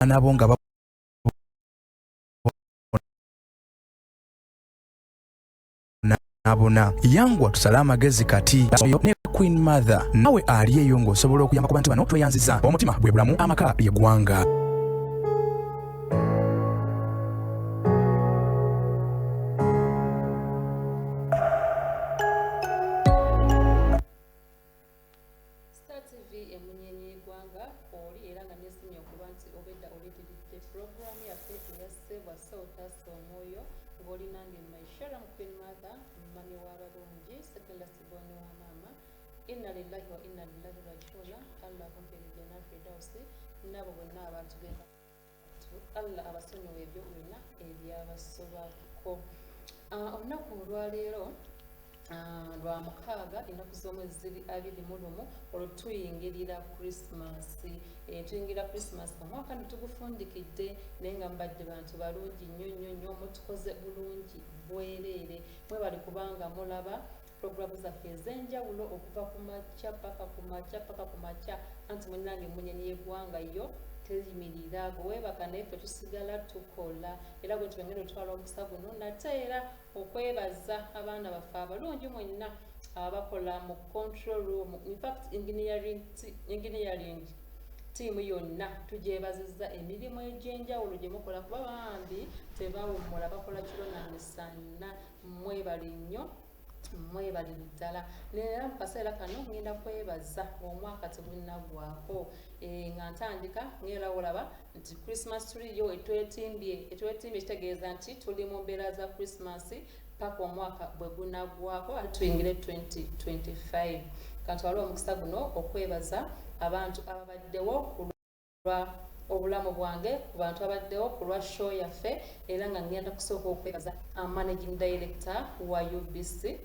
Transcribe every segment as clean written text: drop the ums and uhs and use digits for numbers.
Bo nga babonabona. Yangwa tusale amagezi kati ne Queen Mother, nawe ali eyo ng'osobola okuyamba ku bantu bano. Tweyanziza. Omutima bwe bulamu, amaka lyeggwanga. Star TV, emunyenye y'eggwanga, oli era nga nesimye okuba nti obedda olidiridde puroguramu yaffe eya Seebwa Sewutaasa Omwoyo, ng'oli nange Maisharam Queen Mother, mami w'abalungi, second last born wa maama. Inna lillahi wa inna lillahi rajiuna. Allah akumpeeredde na firdausi, n'abo bonna abatugenda, Allah abasonyiwa ebyo byonna ebyabasobako. Olunaku olwaleero lwa mukaaga, ennaku z'omwezi ziri 21, olwo tuyingirira Krisimansi. Tuyingira Krisimansi, omwaka no tugufundikidde, naye nga mubadde bantu balungi nnyo nnyo nnyo, mutukoze bulungi bwereere. Mwebali kubanga mulaba puroguramu zaffe ez'enjawulo okuva ku makya paka ku makya paka ku makya. Anti munnange, emunyenye y'eggwanga yo teyimirira, gwe weebaka naye ffe tusigala tukola. Era gwe tubengenda otwala omukisa guno nate era okwebaza abaana baffe abalungi mwenna abakola mu control room, infact engineering team yonna tugyebazizza emirimu egy'enjawulo gye mukola, kuba bambi tebawummula, bakola kiro na misana. Mwebale nnyo, mwebalire ddala. Era mu kaseera kano ngenda kwebaza omwaka tegunnaggwako. Nga ntandika ngera olaba nti Christmas tree yo etwetimbye, etwetimbye, kitegeeza nti tuli mu mbeera za Christmas paka omwaka bwe gunaggwako, ate tuyingire 2025. Kantwale omukisa guno okwebaza abantu ababaddewo ku lwa obulamu bwange, ku bantu abaddewo ku lwa show yaffe. Era nga ngenda kusooka okwebaza managing director wa UBC.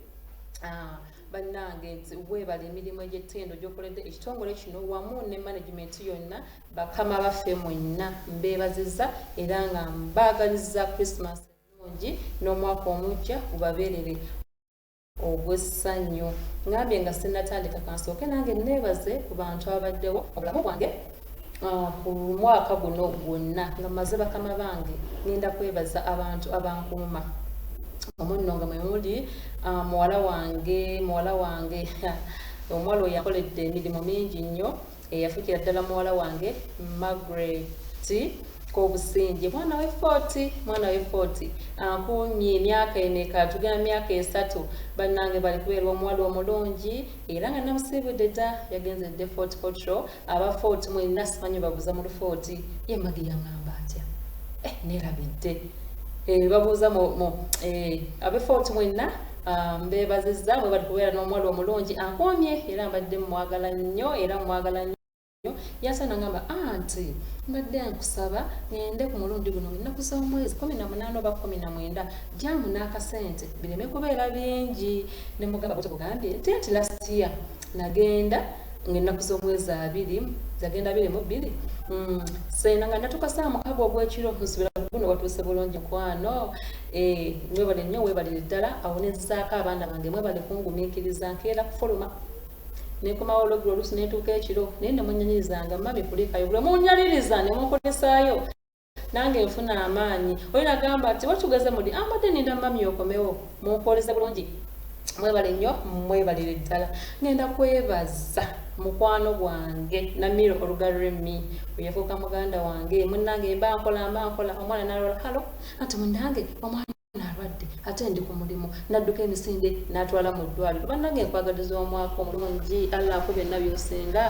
Bannange, nti weebala emirimu egy'ettendo gy'okoledde ekitongole kino wamu ne management yonna. Bakama baffe mwenna mbeebazizza era nga mbaagaliza Christmas ennungi n'omwaka omujja gubabeerere ogw'essanyu. Ngambye nga sinnatandika, kansooke nange neebaze ku bantu abaddewo obulamu bwange ku mwaka guno gwonna. Nga maze bakama bange, ngenda kwebaza abantu abankuuma omunno, nga mwe muli muwala wange. Muwala wange omuwala oyo akoledde emirimu mingi nnyo, eyafuukira ddala muwala wange Margaret Kobusinge, mwana we Fort, mwana we Fort ankuumye emyaka emeka? Tugenda myaka 3. Bannange, bali kubeera omuwala omulungi, era nga namusiibudde dda, yagenze dde Fort Portal. Aba Fort mwenna, simanyi babuuza mu Lufooti, ye Magi yaŋŋamba atya? Neerabidde. Babuuza mu abe Fort mwenna, mbeebazizza, mwe bali kubeera n'omuwala omulungi ankuumye, era mbadde mwagala nnyo, era mwagala nnyo. Yasa nangamba anti mbadde nkusaba ngende ku mulundi guno ennaku z'omwezi 18 oba 19, jaamu n'akasente bireme kubeera bingi. Ne mugamba bwetyo bugambye nti last year nagenda ng'ennaku z'omwezi 20, zagenda 22. Sena nga natuuka saa 6 ogw'ekiro. Nsubira guno watuuse bulungi, mukwano. Mwebale nnyo, weebalire ddala. Awo nezizaako abaana bange, mwebale kungumiikiriza, nkeera kufuluma nekomawo olweggulo, oluusi netuuka ekiro, naye nemunyanyirizanga, mami kulikayo. Bwe munyaliriza ne munkulisaayo, nange nfuna amaanyi. Oyo nagamba nti watugeze muli ambadde ninda mami okomewo, munkoleze bulungi. Mwebale nnyo, mwebalire ddala. Ngenda kwebaza mukwano gwange Namiro Olugaremi, oyafuuka muganda wange. Munnange, mba nkola, mba nkola, omwana nalwala. Hello, anti munnange omwana alwadde, ate ndi ku mulimu, nadduka emisinde n'atwala mu ddwaliro. Bannange, nkwagaliza omwaka omulungi. Allah aku byonna by'osinga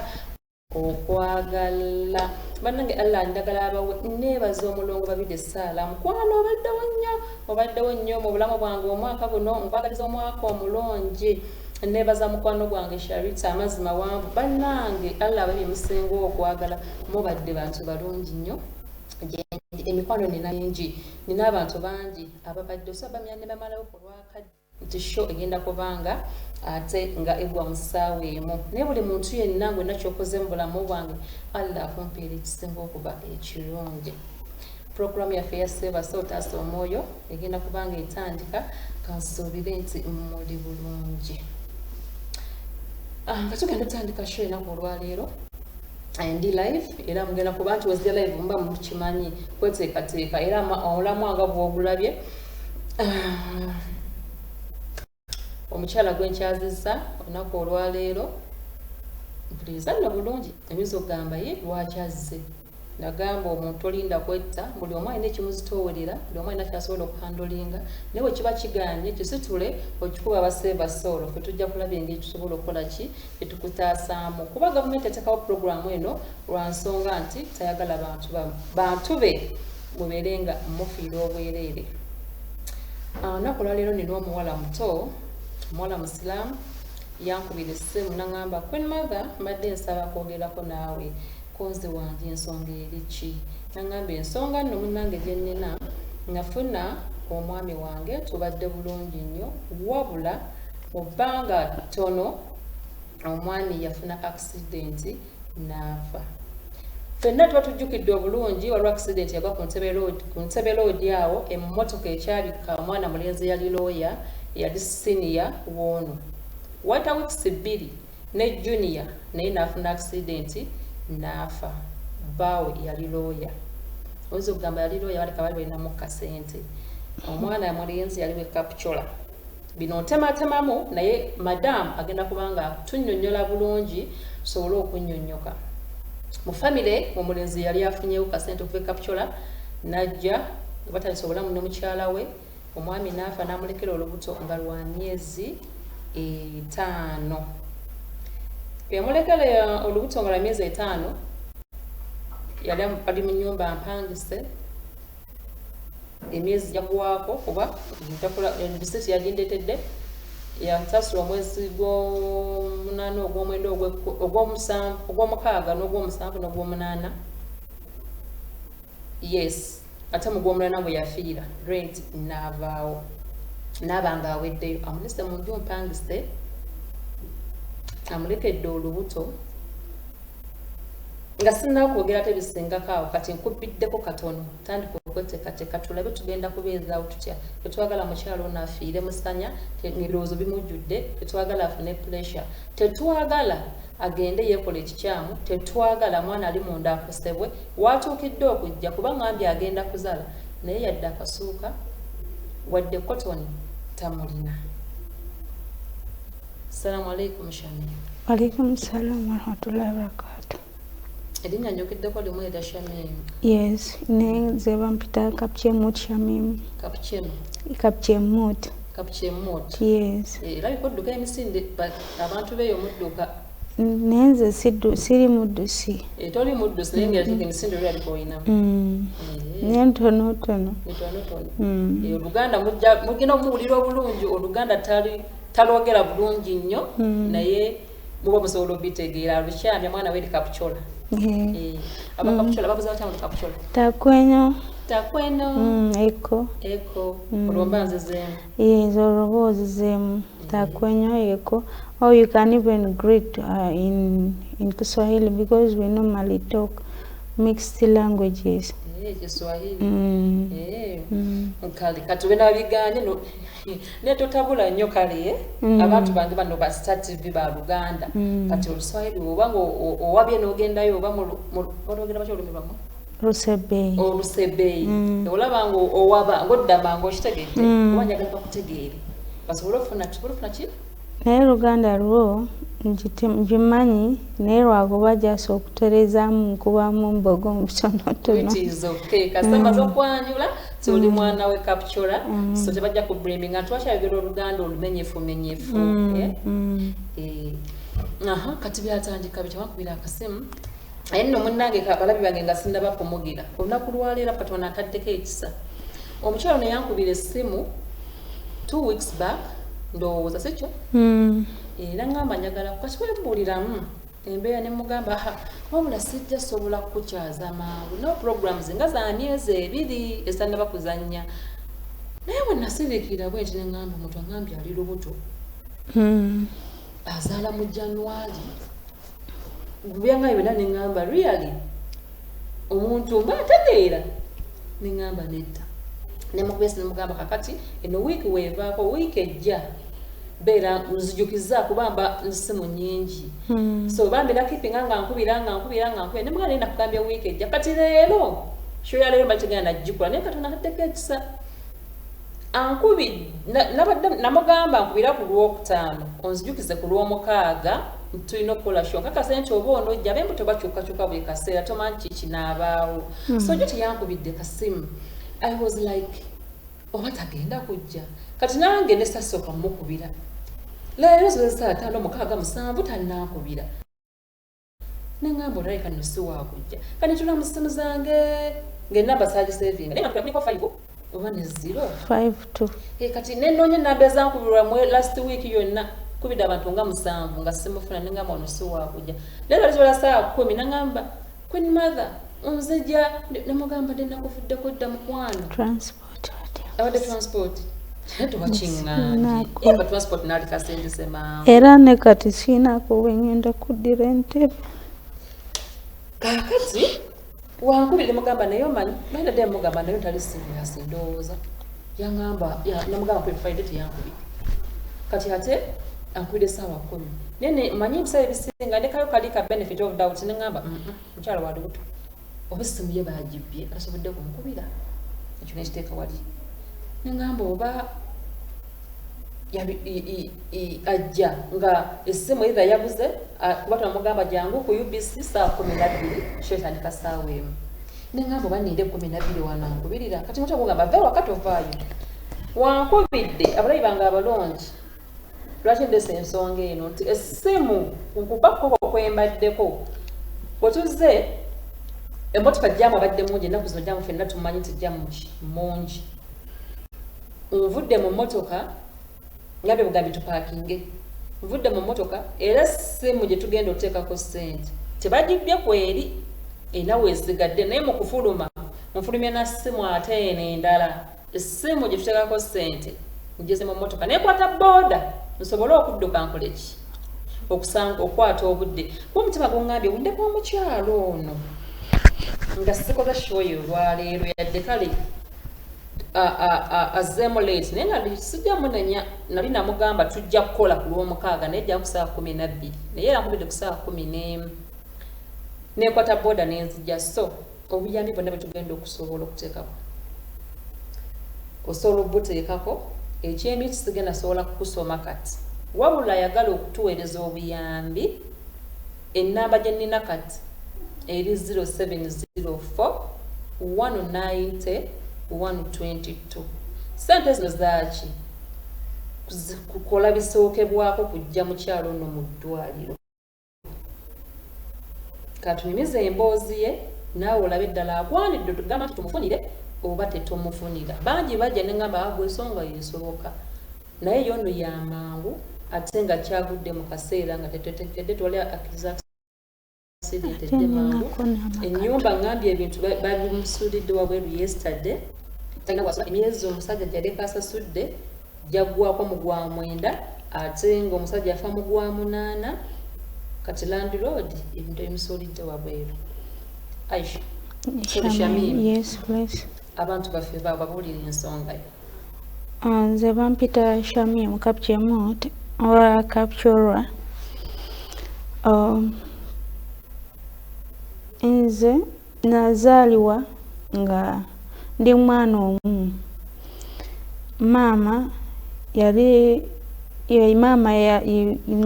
okwagala. Bannange, Allah njagala abawe. Neebaza omulongo Babide Saala. Mukwano, obaddewo nnyo, obaddewo nnyo mu bulamu bwange omwaka guno. Nkwagaliza omwaka omulungi. Neebaza mukwano gwange Sharita, amazzi mawanvu. Bannange, Allah abawe byemusinga okwagala. Mubadde bantu balungi nnyo. Emikwano nina mingi, nina abantu bangi ababadde osaba bamya ne bamalawo ku lwakadde nti show egenda kubanga ate nga eggwa mu ssaawa emu. Naye buli muntu yenna ngwenna kyokoze mu bulamu bwange, Allah akumpeera ekisinga okuba ekirungi. Puroguramu yaffe ya Seebase Otaasa Omwoyo egenda kubanga etandika. Kansuubire nti muli bulungi. Nga tugenda otandika show enaku olwaleero. Ndi live era mugenda kuba nti wezija live muba mukimanyi kweteekateeka era omulamwa nga bw'ogulabye. Omukyala gwe nkyazizza olunaku olwaleero, mpuliriza nno bulungi, oyinza okugamba ye lwaki azze. Nagamba omuntu olinda kwetta, buli omu alina ekimuzitoowerera, buli omu alina kyasobola okuhandlinga, naye bwe kiba kiganye kisitule okikuba abaseeva soolo, ffe tujja kulaba engeri tusobola okukola ki etukutaasaamu, kuba gavumenti yateekawo puroguramu eno lwa nsonga nti tayagala bantu be mubeere nga mufiira obwereere. Olunaku olwaleero nina omuwala muto, omuwala musiraamu, yankubira essimu naŋŋamba, "Queen Mother, mbadde nsaba kwogerako naawe konzi wange, ensonga eri ki?" Naŋŋamba, "Ensonga nno munnange gye nnina, nafuna omwami wange, tubadde bulungi nnyo, wabula mu bbanga ttono omwami yafuna accident n'afa." Ffenna tuba tujjukidde obulungi, waliwo accident yagwa ku Ntebe Road awo, emmotoka ekyabikka omwana mulenzi yali looya, yali senior woono. Wayita weeks 2 ne junior naye n'afuna accident n'afa. Bbaawe yali looya, oyinza okugamba yali looya, baleka bali balinamu kasente. Omwana mulenzi yali we Kapchorwa. Bino ntematemamu, naye madamu agenda kubanga tunnyonnyola bulungi tusobole okunnyonnyoka. Mu famire omulenzi yali afunyewo kasente okuva e Kapchorwa, najja batandisa obulamu ne mukyala we. Omwami n'afa n'amulekera olubuto nga lwa myezi 5. Yamulekera olubuto nga lwa myezi 5, yali ali mu nyumba mpangise, emyezi jagwako kuba risiti yagindetedde, yasasula omwezi gw'omunaana, ogw'omwenda, ogw'omusanvu, ogw'omukaaga n'ogw'omusanvu n'ogw'omunaana, yes, ate mu gw'omunaana bwe yafiira rent n'avaawo, naaba nga aweddeyo, amulese mu nju mpangise, amulekedde olubuto. Nga sinnakwogera ate bisingako awo, kati nkubiddeko katono, tandika okweteekateeka tulabe tugenda kubeezaawo tutya. Tetwagala mukyalo ono afiire musanya, ebirowoozo bimujjudde, tetwagala afune pressure, tetwagala agende yeekola ekikyamu, tetwagala mwana ali munda akosebwe. Watuukidde okujja kuba ngambye agenda kuzaala, naye yadde akasuuka wadde cotton tamulina. Assalamu alaikum, Shamim. Alaikum salam warahmatullahi wabarakatuh. Erinnya njogeddeko limu erya Shamim. Yes, nze bampita Kapchemut Shamim. Kapchemu? Kapchemut. Kapchemut. Yes. Erabika odduka emisinde, abantu beeyo mudduka. Naye nze siri muddusi. Toli muddusi, naye ngaerabika emisinde olabika olinamu. Naye ntonotono. Ntonotono. Oluganda mugenda omuwulira obulungi, oluganda talwogera bulungi nnyo, naye muba musobola obitegeera. Alukyamya mwana weri Kapchorwa. Abakapchorwa babuza batya mu Kapchorwa? Takweno. Takweno. Eko. Eko. Olwo mba nzizeemu? Yes, olwo oba ozizeemu. Takweno, eko. Or you can even greet in Kiswahili because we normally talk mixed languages. Kiswahili. Kale kati bwe nabiganye ne totabula nnyo, kale abantu bange bano ba Star TV ba Luganda. Kati Oluswahili oba nga owabye n'ogendayo oba olwogera batya olulimi lwammwe? Lusebeyi. Olusebeyi. Olaba nga owaba ng'odda mangu, okitegedde, oba njagala bakutegeere basobole okufuna, tusobole okufuna ki? Naye Luganda lwo ngimanyi, naye lwakuba jasa okuterezaamu nkubamu mbogo mutonotono. Which is okay. Kasita maze okwanjula ti oli mwana we Kapchorwa, so tebajja ku blaminga nti wakyayogera oluganda olumenyefumenyefu. Eh? Aha, kati byatandika bitya? Wakubira akasimu, naye nno munnange balabi bange nga sinnaba kumugira olunaku lwaleero, Katonda ataddeko ekisa. Omukyalo ne yankubira essimu 2 weeks back, ndowooza sikyo? Era ngamba njagala kati wembuuliramu embeera, ne mugamba, "Aha, wabula sijja sobola kukukyaza mangu, no programs nga za myezi 2 ezitannaba kuzannya." Naye bwe nasiriikirira bwe nti ne ŋŋamba, omuntu aŋŋambye ali lubuto, azaala mu January, byangaye byonna, ne ŋŋamba, really, omuntu mba ategeera? Ne ŋŋamba nedda. Ne mukubesa ne mugamba, kakati eno wiiki weevaako, wiiki ejja. Beera nzijukiza kuba mba nsimu nyingi. So bambi nakipinga nga nkubira, nga nkubira, nga nkubira, nemugamba naye nakugambye wiiki ejja. Kati leero show ya leero mbakigenda nagikola, naye Katonda ntaddeko ekisa, ankubi nabadde namugamba nkubira ku Lwokutaano, onzijukize ku Lwomukaaga tulina okukola show. Nkakasa nti oba onojja, ab'embuto bakyukakyuka buli kaseera, tomanyi ki kinaabaawo. So jo teyankubidde kasimu. I was like, oba tagenda kujja? Kati nange nesasooka mukubira leero, ziweze saa 5, 6, 7, tannankubira. Neŋŋamba olabika nno si waakujja. Kati ntula mu ssimu zange ng'enamba saagisevinga, naye nga kuliko 5 oba ne 0. 5 2. Eh, kati nenoonya enamba ezankubirwa mu last week yonna, kubidde abantu nga musanvu nga simufuna. Neŋŋamba ono si waakujja. Leero aliziwala saa 10, naŋŋamba, "Queen Mother, nzija." Nemugamba nde nakuvuddeko dda, mukwano. Transport atya? Abadde transport, naye tubakiŋŋambye. Nako. Yeba transport n'alikasindise mangu. Era ne kati siinaako bwe ngenda kuddira entebe. Kaakati wankubire, mugamba naye omanyi bayina mugamba naye ntali serious. Ndowooza yaŋŋamba namugamba kwe Friday teyankubidde, kati ate ankubidde essaawa 10. Naye manyi ebiseera ebisinga ndekayo kali ka benefit of doubt, neŋŋamba, mukyala wa lubuto, oba essimu ye bagibbye, asobodde kumukubira." Ekyo nekiteeka wali, neŋŋamba oba ajja nga essimu either yabuze, kuba twamugamba jangu ku UBC saa 12, show etandika saawa 1. Neŋŋamba oba ninde 12 wanankubirira. Kati muta kugamba ve wakati ovaayo wankubidde. Abalabi bange abalungi, lwaki ndesa ensonga eno nti essimu nkuba koko kwembaddeko bwe tuzze emmotoka, jam abadde mungi ennaku zino, jam ffenna tumanyi nti jam ki mungi. Nvudde mu mmotoka, ngambye bugambi tupaakinge, nvudde mu mmotoka, era essimu gye tugenda oteekako ssente tebagibbye kweri, erina weesigadde, naye mu kufuluma nfulumya na ssimu ate eno endala. Essimu gye tuteekako ssente ngeze mu mmotoka, nekwata booda nsobole okudduka nkole ki, okusanga okwata obudde, kuba omutima guŋŋambye wundeko omukyalo ono nga sikoze show ye olwaleero. Yadde kale azzeemu late, naye nga sijja munenya. Nali namugamba tujja kukola ku Lwomukaaga, naye jja ku saa 12, naye era nkubidde ku saa 11, nekwata booda nenzija. So obuyambi bwonna bwe tugenda okusobola okuteekako, osobola obuteekako. Ekyembi kisigenda sobola kukusoma kati, wabula ayagala okutuweereza obuyambi, ennamba gye nnina kati eri 0704 190 122. Sente zino zaaki? Kukola bisookebwako kujja mukyalo nno mu ddwaliro. Katunyumize emboozi ye naawe olabe eddala agwanidde tugamba nti tumufunire oba tetumufunira. Bangi bajja neŋŋamba agwa ensonga yesoboka, naye yono yamangu ate nga kyagudde mu kaseera nga tetetekedde, tewali akkiriza accident Ate ejje mangu. ninako n'amaka. Ennyumba ngambye ebintu babimusuulidde wabweru yesterday, talina wasula. Emyezi omusajja gyaleka asasudde gyaggwako mu gwa 9, ate ng'omusajja afa mu gwa 8. Kati landlord ebintu ebimusuulidde wabweru. Aisha. Sorry, Shamim. Yes, please. Abantu baffe babuulira ensonga yo. Ah, nze bampita Shamim Kapchemut owa Kapchorwa. Nze nazaalibwa nga ndi mwana omu. Maama yali maama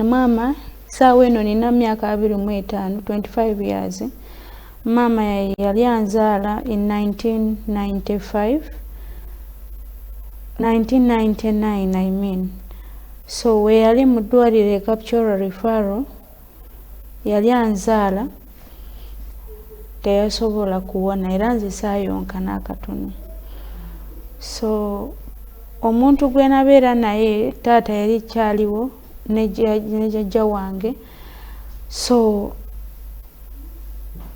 maama saawa eno nina myaka 25, 25 years. Maama yali anzaala in 1995, 1999 I mean. So we yali mu ddwaliro e Kapchorwa Referral yali anzaala, teyasobola kuwona, era nze saayonka n'akatono. So omuntu gwe nabeera naye, taata yali kyaliwo ne jjajja wange. So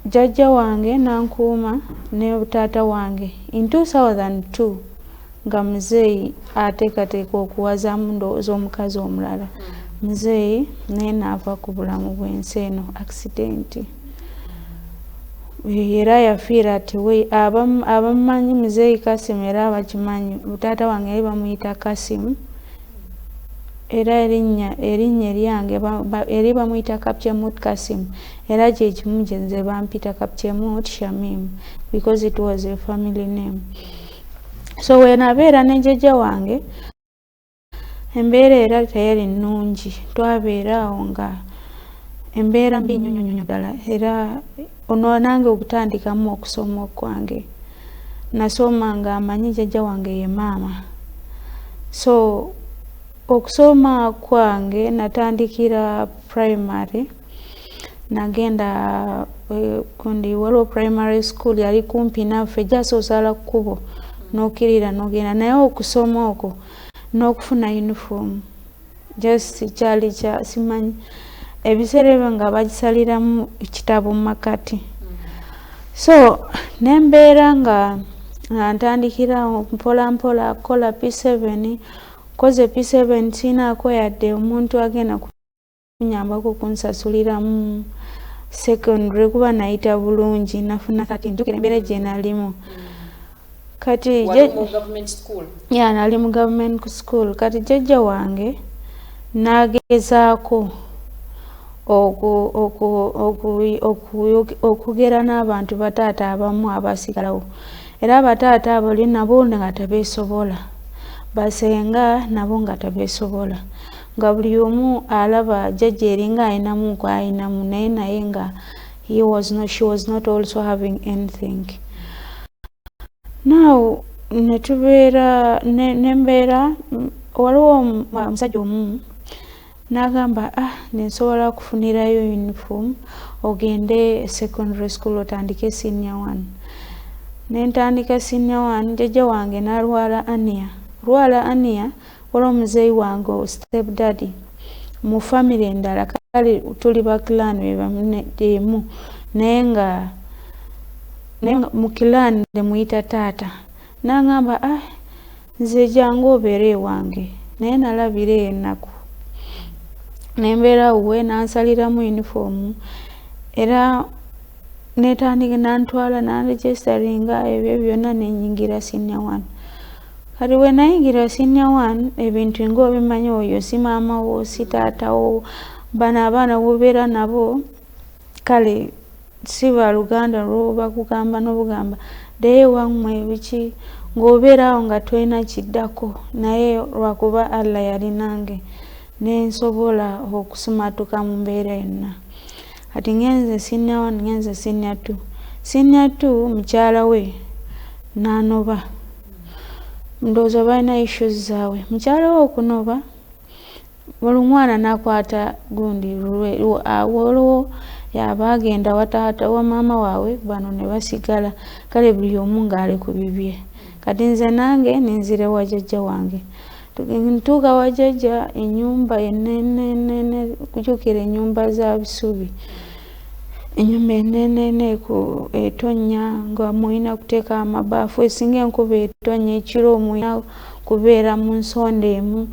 jjajja wange nankuuma ne taata wange. In 2002 nga muzeeyi ateekateeka okuwazaamu, ndowooza omukazi omulala, muzeeyi naye naava ku bulamu bw'ensi eno, accident, era yafiira tiwe. Abamumanyi muzeeyi Kasimu era abakimanyi, taata wange yali bamuyita Kasimu. Era erinnya eryange eri bamuyita Kapchemut Kasim, era kyekimu gye nze bampita Kapchemut Shamim because it was a family name. So wenabeera ne jjajja wange, embeera era teyali nnungi. Twabeera awo nga embeera mbi nnyo nnyo ddala. Era ono nange okutandikamu okusoma okwange, nasoma nga amanyi jjajja wange ye maama. So okusoma kwange natandikira primary, nagenda kundi waliwo primary school yali kumpi naffe, just osala kkubo n'okkirira n'ogenda. Naye okusoma okwo n'okufuna uniform just kyali kya simanyi, ebiseera ebyo nga bagisaliramu ekitabo mu makati. So nembeera nga ntandikira mpola mpola kukola P7, koze P7, sinaako yadde omuntu agenda kunyambako kunsasuliramu secondary, kuba nayita bulungi, nafuna 13. Njukira embeera gye nalimu kati. Ya, nali mu government school. Kati jjajja wange n'agezaako okugera n'abantu bataata abamu abasigalawo, era abataata abo li nabo nga tebeesobola, basenga nabo nga tebeesobola, nga buli omu alaba jjajja eringa ayinamu kwayinamu, naye nga he was not, she was not also having anything. Now netubeera nembeera, waliwo omusajja omu n'agamba, "Ah, nensobola kufunirayo uniform ogende secondary school otandike senior one." Nentandika senior one, jjajja wange n'alwala hernia. Lwala hernia, waliwo omuzeeyi wange, step daddy mu family endala, kale tuli ba clan emu, naye nga mu clan nemuyita taata, n'agamba, "Ah, nze jangu obeere ewange." Naye nalabira ennaku, nembeera wuwe, nansaliramu uniform, era netandika nantwala nanregisteringa, ebyo byonna, nenyingira senior one. Kati bwe nayingira senior one, ebintu ngaobimanyi, oyo si maama wo, si taata wo, bano abaana bobeera nabo kale si baluganda lwo, bakugamba n'obugamba ddeyo wammwe biki, ng'obeera awo nga tolina kiddako. Naye lwakuba Allah yali nange, nensobola okusumatuka mu mbeera yonna. Kati ngenze senior one, ngenze senior two. Senior two mukyala we n'anoba, ndowooza balina issues zaabwe. Mukyala we okunoba, buli mwana n'akwata gundi, waliwo abaagenda wa taata wa maama waabwe, bano ne basigala, kale buli omu ng'ali ku bibye. Kati nze nange nenzira ewa jjajja wange. Ntuuka wa jjajja, ennyumba enenenene, kujjukira ennyumba za bisubi, ennyumba enenene etonnya nga mulina kuteeka amabaafu, esinga enkuba etonnya ekiro, mulina kubeera mu nsonda emu.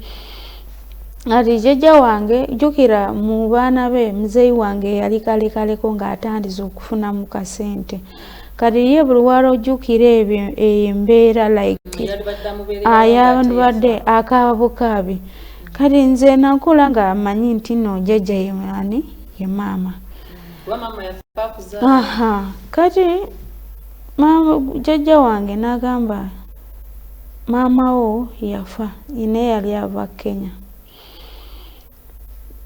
Kati jjajja wange, jjukira mu baana be muzeeyi wange yali kalekaleko ng'atandise okufunamu kasente. Kati ye buli lw'alojjukira ebyo, eyo embeera, like ayandibadde akaaba bukaabi. Kati nze nakula nga mmanyi nti nno jjajja ye ani, ye maama. Aha, kati maama, jjajja wange n'agamba, "Maama wo yafa," naye yali ava Kenya.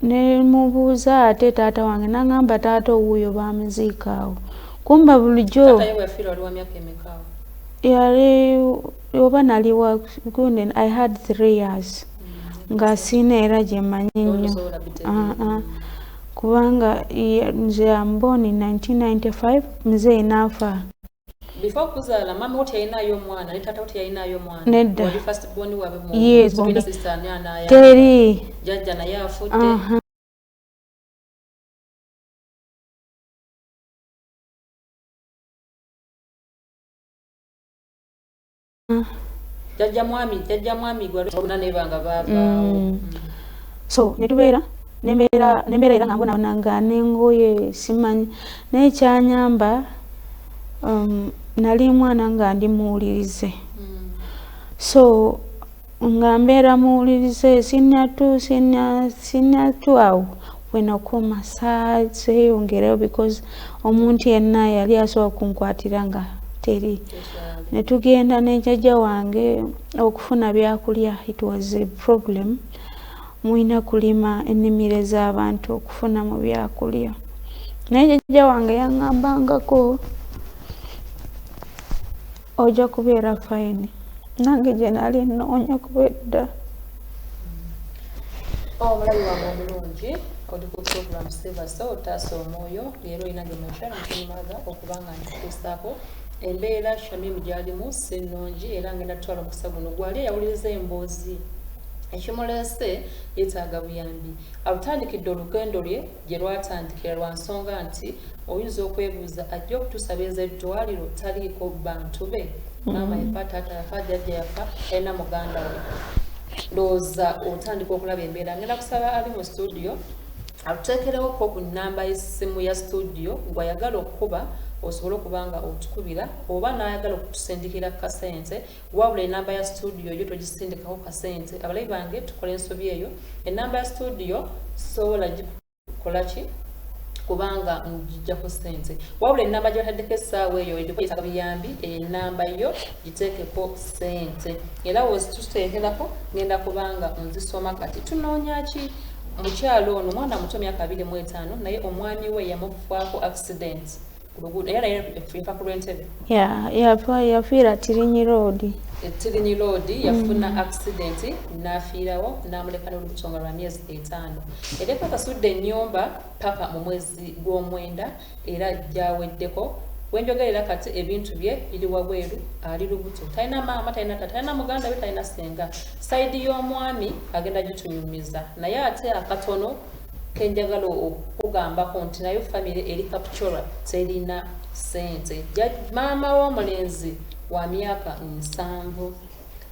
Ne mubuuza ate taata wange, n'agamba, "Taata owuuyo baamuziika awo." Kumba bulijjo yali oba nali wa gundi, I had 3 years, nga siina era gye mmanyi nnyo, kubanga nze am born in 1995, muzeeyi n'afa. Before kuzaala, mama wo teyalinayo omwana ne taata wo teyalinayo omwana? Nedda. Wali first born waabwe mu Yes. tulina sister ani anaaya? Teri. Jjajja naye afudde. Aha. Jjajja mwami gwe nebanga baavaawo. So netubeera nembeera era nga mbonabona nga n'engoye simanyi, naye kyanyamba, nali mwana nga ndi muwulirize. So Nga mbeera muwulirize senior 2, senior 2, awo wenakoma, seeyongereyo because omuntu yenna yali asobola kunkwatira nga teri. Ne tugenda ne jjajja wange okufuna byakulya. It was a problem, mulina kulima ennimiro z'abantu okufuna mu byakulya, naye jjajja wange yaŋŋambangako, "Ojja kubeera fine." Nange gye nali nnoonya kuba edda. Omulabi wange omulungi, oli ku program Save a Soul, otaasa omwoyo. Leero olina ge mukyala mukimaga okuba nga nkituusaako embeera Shamimu gyalimu si nnungi, era ngenda tutwala omukisa guno gwali eyawuliriza emboozi ekimuleese yeetaaga buyambi. Alutandikidde olugendo lwe gye lwatandikira lwa nsonga nti oyinza okwebuuza, ajja okutusabiza eddwaliro, taliiko bantu be, maama yafa, taata yafa, jjajja yafa, alina muganda we. Ndowooza otandika okulaba embeera. Ngenda kusaba ali mu studio atuteekerewoko ku nnamba y'essimu ya studio, gwayagala okukuba osobole okuba nga otukubira, oba n'ayagala okutusindikira kasente. Wabula enamba ya studio yo togisindikako kasente. Abalabi bange, tukola ensobi eyo. Enamba ya studio sobola gikola ki kubanga ngijjako sente, wabula enamba gye bataddeko essaawa eyo eriko yetaaga biyambi, enamba yo giteekeko sente, era wezituteekerako ngenda kubanga nzisoma. Kati tunoonya ki? Mukyalo ono omwana muto, myaka 25, naye omwami we yamufaako accident ku luguudo, era naye yafa ku lw'Entebe. Yafa, yafiira Tirinyi Road. Tirinyi Road yafuna accident n'afiirawo, n'amuleka n'olubuto nga lwa myezi 5. Ereka kasudde ennyumba paka mu mwezi gw'omwenda, era gyaweddeko. Wenjogerera kati ebintu bye biri wabweru, ali lubuto, talina maama, talina tata, talina muganda we, talina senga. Side y'omwami agenda gitunyumiza, naye ate akatono kenjagala okugambako nti nayo famire eri Kapchorwa, terina sente. Maama w'omulenzi wa myaka 70,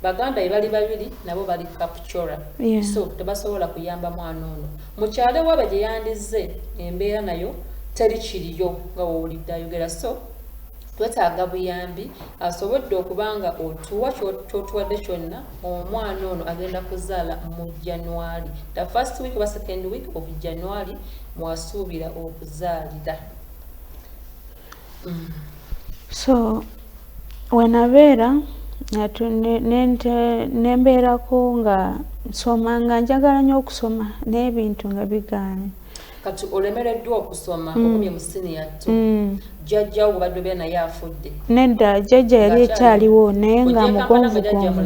baganda be bali babiri, nabo bali Kapchorwa. So tebasobola kuyamba mwana ono. Mukyalo ewaabwe gye yandize, embeera nayo teri kiriyo nga wowulidde ayogera. So twetaaga buyambi. Asobodde okuba nga otuwa kyotuwadde kyonna, omwana ono agenda kuzaala mu January, the first week oba second week of January mwasuubira okuzaalira. So wenabeera nembeerako nga nsoma, nga njagala nnyo okusoma, n'ebintu nga bigaana. Kati olemereddwa okusoma, okumye mu senior 2. Jjajjawo bwebadde obeera naye afudde? Nedda, jjajja yali ekyaliwo, naye nga mugonvugonvu.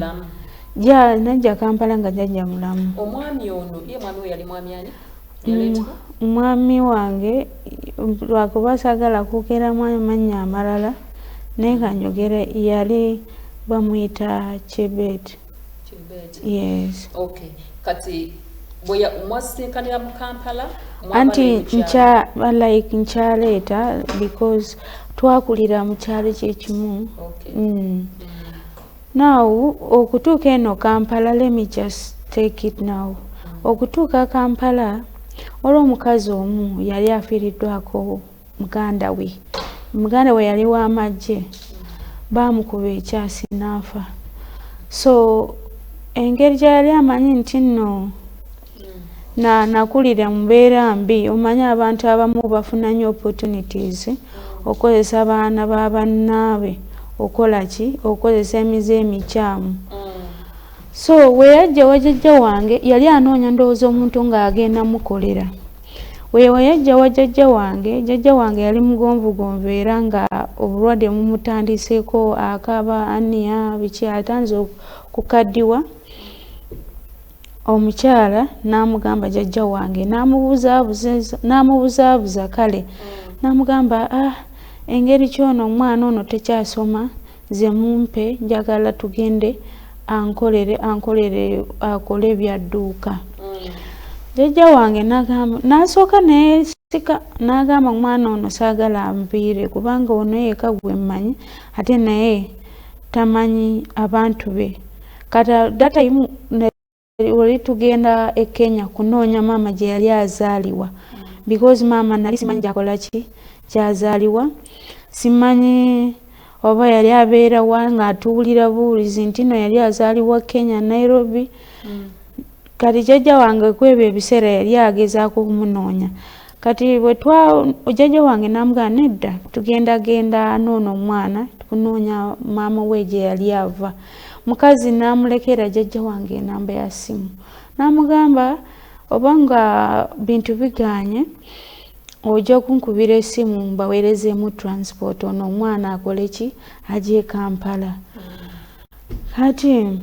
Ja najja Kampala nga jjajja mulamu. Omwami ono ye mwami we yali mwami ani? Mwami wange, lwakuba saagala kwogera mannya amalala, naye kanjogere, yali bamuyita Chebet. Yes. Okay, kati mwasisinkanira mu Kampala? Anti nkya like nkyaleeta because twakulira mu kyalo kyekimu. Now okutuuka eno Kampala, let me just take it now, okutuuka Kampala, waliwo omukazi omu yali afiiriddwako muganda we. Muganda we yali w'amagye, baamukuba ekyasi n'afa. So engeri gye yali amanyi nti nno na nakulira mu mbeera mbi, omanyi abantu abamu bafuna nnyo opportunities okukozesa abaana ba bannaabwe, okola ki, okukozesa emize emikyamu. So weyajja wajjajja wange, yali anoonya ndowooza omuntu ng'agenda mukolera. Weyajja wajjajja wange, jjajja wange yali mugonvugonvu, era nga obulwadde mumutandiseeko, akaaba aniya biki, atanze okukaddiwa. Omukyala n'amugamba, jjajja wange n'amubuzaabuza, kale n'amugamba, "Ah, engeri kyono omwana ono tekyasoma, nze mumpe, njagala tugende ankolere akole byadduuka." Jjajja wange n'agamba, n'asooka neesika, n'agamba, "Omwana ono saagala anviire, kubanga ono yeka gwe mmanyi, ate naye tamanyi abantu be." Kati that time wali tugenda e Kenya kunoonya maama gye yali azaalibwa, because maama nali simanyi gyakola ki, kyazaalibwa, simanyi. Oba yali abeera wa, ng'atuwulira buwulizi nti no yali azaalibwa Kenya, Nairobi. Kati jjajja wange kwebyo ebiseera yali agezaako okumunoonya. Kati bwe twa jjajja wange n'amugamba, nedda, tugendagenda noono omwana kunoonya maama we gye yali ava. Mukazi n'amulekera jjajja wange enamba ya ssimu, n'amugamba, oba nga bintu biganye, ojja kunkubira essimu mbaweerezeemu transport, ono omwana akole ki, ajje e Kampala. Kati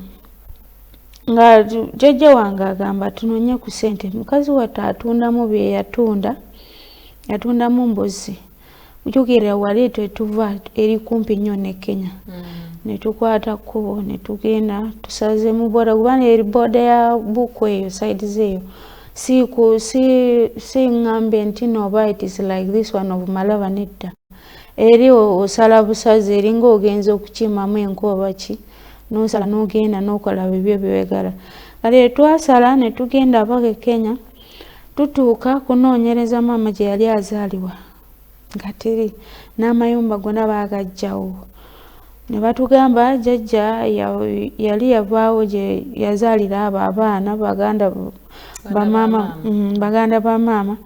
nga jjajja wange agamba tunoonye ku ssente. Mukazi wattu atundamu bye yatunda, yatundamu mbuzi. Jjukira wali twetuva eri kumpi nnyo ne Kenya. Ne tukwata kkubo ne tugenda tusaze mu boda, kubanga eri boda ya Buku eyo, side zeeyo si ku si si ŋŋambe nti no oba it is like this one of Malaba, nedda. Eri osala busazi, eringa ogenza okukimamu enku oba ki, n'osala n'ogenda n'okola bibyo by'oyagala. Kale twasala ne tugenda paka e Kenya. Tutuuka kunoonyereza maama gye yali azaalibwa nga teri, n'amayumba gonna baagaggyawo. Ne batugamba jjajja yali yavaawo gye yazaalira abo abaana baganda bamaama, baganda ba maama,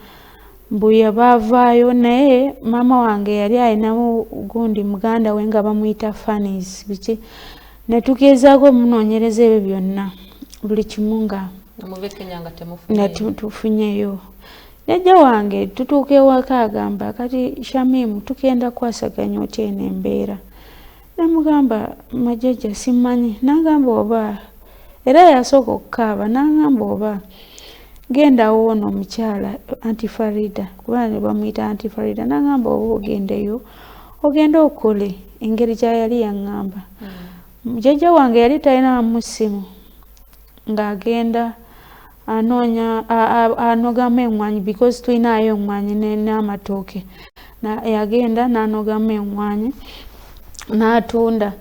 mbu baavaayo. Naye maama wange yali alinamu gundi muganda we nga bamuyita Fanis biki. Ne tugezaako omunoonyereza ebyo byonna, buli kimu nga nga tufunyeyo. Jjajja wange tutuuka ewaka agamba, kati Shamimu, tugenda kukwasaganya otya eno embeera? Namugamba, majjajja, simanyi. Nagamba oba era yasooka okukaaba, nagamba oba gendawo ono omukyala Auntie Farida, kuba bamuyita Auntie Farida. Nagamba oba ogendeyo, ogende okole engeri gyayali yaŋŋamba. Jjajja wange yali talinamu ssimu, ng'agenda anoonya anogamu eŋŋwanyi, because tulinayo eŋŋwanyi n'amatooke. Yagenda n'anogamu eŋŋwanyi n'atunda,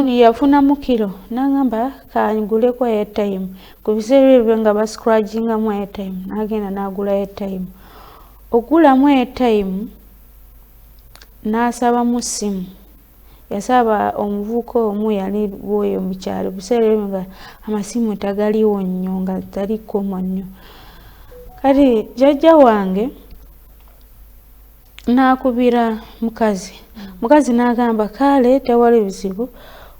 yafunamu kiro. N'agamba kanguleko airtime. Ku biseera ebyo nga bascratchingamu airtime, n'agenda n'agula airtime. Okugulamu airtime n'asabamu ssimu. Yasaba omuvubuka omu yali bwoyo mu kyalo. Biseera ebyo nga amasimu tagaliwo nnyo, nga tali common nnyo. Kati jjajja wange n'akubira mukazi. Mukazi n'agamba, kale tewali buzibu,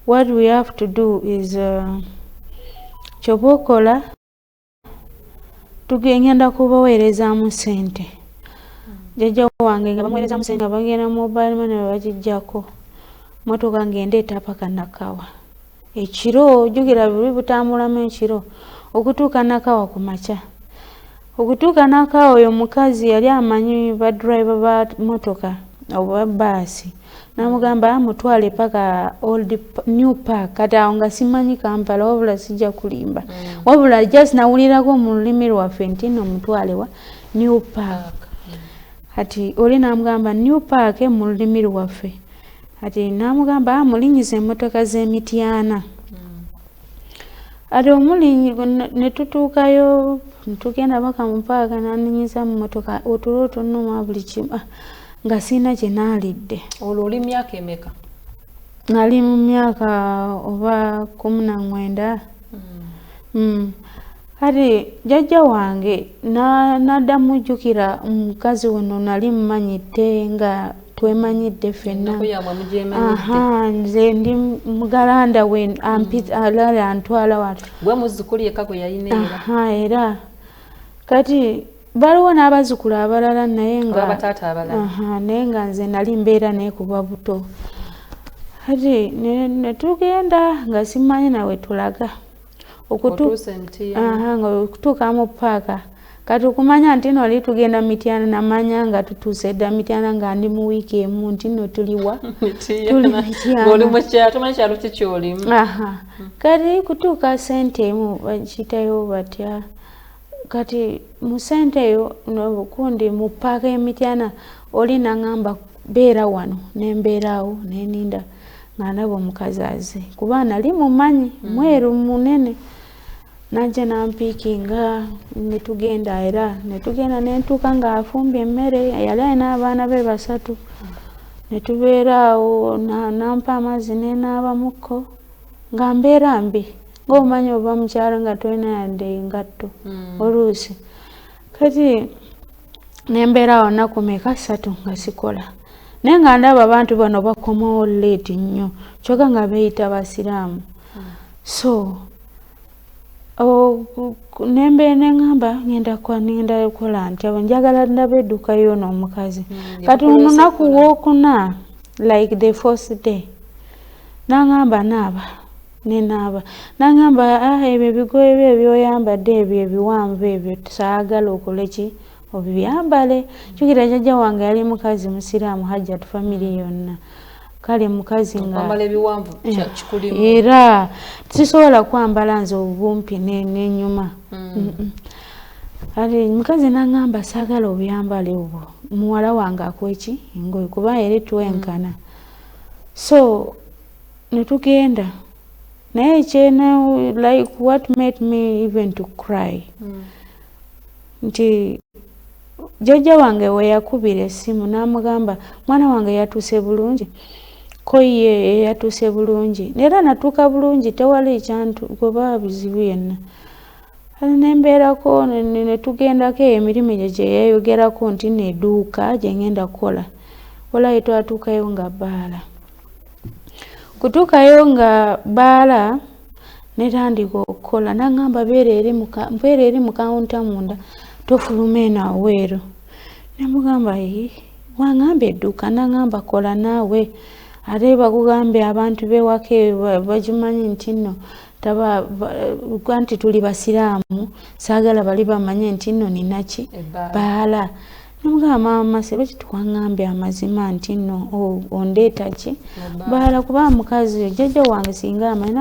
what we have to do is kyoba okola, tugenda kubaweerezaamu ssente. Jjajja wange nga bamuweerezaamu ssente, nga bagenda mobile money bagiggyako, motoka ng'endeeta paka Nakawa ekiro. Jjukira buli butambulamu ekiro okutuuka Nakawa ku makya. Okutuuka Nakawa, oyo omukazi yali amanyi ba driver ba motoka oba baasi, namugamba mutwale paka old New Park. Kati awo nga simanyi Kampala, wabula sijja kulimba, wabula just nawulirako mu lulimi lwaffe nti nno mutwale wa New Park. Kati oli namugamba New Park mu lulimi lwaffe. Kati namugamba mulinyiza emmotoka z'Emityana. Ati omulinyi ne tutuukayo, netugenda paka mu paaka, naninyiza mu mmotoka, otulo tunnuma, buli kimu, nga siina kye naalidde. Olwo oli myaka emeka? Nali mu myaka oba 19. Kati jjajja wange naddamu, jjukira mukazi ono nali mmanyidde nga twemanyidde ffenna. Nze ndi mugalanda we, alala antwala watu. Gwe muzzukulu yekka gwe yalina era? Era kati baliwo n'abazzukulu abalala, naye nga naye nga nze nali mbeera naye kuba buto. Kati netugenda nga simanyi nawe tulaga nga okutuuka mu paaka. Kati okumanya nti no oli tugenda Mityana, namanya nga tutuuse dda Mityana, nga ndi mu wiiki emu nti no tuliwa. Tuli Mityana. Kati kutuuka sente emu bakiyitayo batya, kati mu sente eyo kundi mu paaka y'Emityana, oli naŋŋamba beera wano, nembeeraawo neninda nga ndaba omukazi aze, kuba nali mumanyi, mweru munene. Najja nampiikinga netugenda, era netugenda nentuuka ng'afumbye emmere. Yali alina abaana be basatu. Ne tubeera awo, nampa amazzi nenaabamuko nga mbeera mbi, ng'omanyi ova mukyalo nga tolina yadde engatto oluusi. Kati nembeera awo nnaku meka, 3 nga sikola, naye nga ndaba abantu bano bakomawo late nnyo, kyokka nga beeyita basiraamu. So nembeera neŋŋamba ngenda kukola ntya, njagala ndaba edduuka y'ono omukazi. Kati olunaku lwokuna, like the first day, n'aŋŋamba naaba, nenaaba, n'aŋŋamba, "Ah, ebyo ebigoye byo ebyoyambadde ebyo ebiwanvu ebyo saagala okole ki, obyambale." Jjukira jjajja wange yali mukazi musiraamu, Hajjat family yonna, kale mukazi nga era sisobola kwambala nze obumpi nenyuma. Kati mukazi n'aŋŋamba saagala obyambale obwo, muwala wange akweki engoye kuba eri twenkana. So netugenda naye kyena, like what made me even to cry, nti jjajja wange we yakubira essimu n'amugamba, "Mwana wange yatuuse bulungi?" Ko ye yatuuse bulungi, era natuuka bulungi, tewali kyantu goba bizibu yenna. Kale nembeerako netugendako emirimu egyo gye yeeyogerako nti nedduuka gye ngenda kukola. Walayi twatuukayo nga bbaala, kutuukayo nga bbaala, netandika okukola. Naŋŋamba, "Beera eri mu kawunta munda, tofuluma eno aweeru." Nemugamba, "Waŋŋamba edduuka." Naŋŋamba, "Kola naawe, ate bakugambye abantu bewaka bagimanyi nti nno nti tuli basiraamu, saagala bali bamanye nti nno ninaki baala." Nemugamba, "Maama Mase, lwaki tuwaŋŋambye amazima nti nno ondeeta ki baala? Kuba mukazi jjajja wange singa amanyi."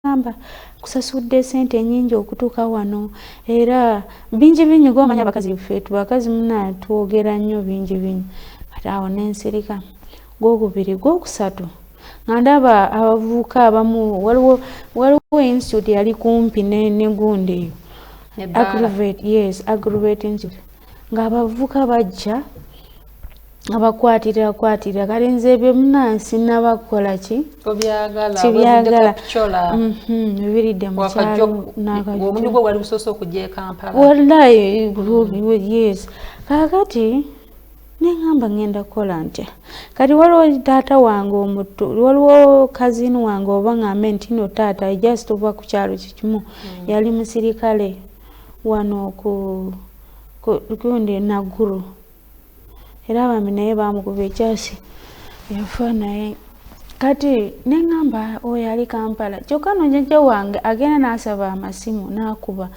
Nagamba, "Kusasudde sente nyingi okutuuka wano, era bingi bingi." Gomanya abakazi ffe bakazi muna twogera nnyo bingi bingi. Kati awo nensirika. Gwokubiri, gwokusatu, nga ndaba abavubuka abamu, waliwo institute yali kumpi ne gundi eyo, Aggravate, yes, Aggravate Institute, ng'abavubuka bajja nga bakwatirira kwatirira. Kale nze ebyo munansi nabakola ki, sibyagala. Bibiridde mukyalo. Omulimu gwo gwali gusoose okujja e Kampala. Wallahi yes. Kaakati neŋŋamba ŋŋenda kukola ntya? Kati waliwo taata wange omuto, waliwo cousin wange, oba ŋŋambe nti no taata, just oba ku kyalo kikimu. Yali musirikale wano ku gundi Nagguru, era bambi naye bamukuba ekyasi yafa naye. Kati neŋŋamba oyo ali Kampala, kyokka no jjajja wange agenda n'asaba amasimu n'akuba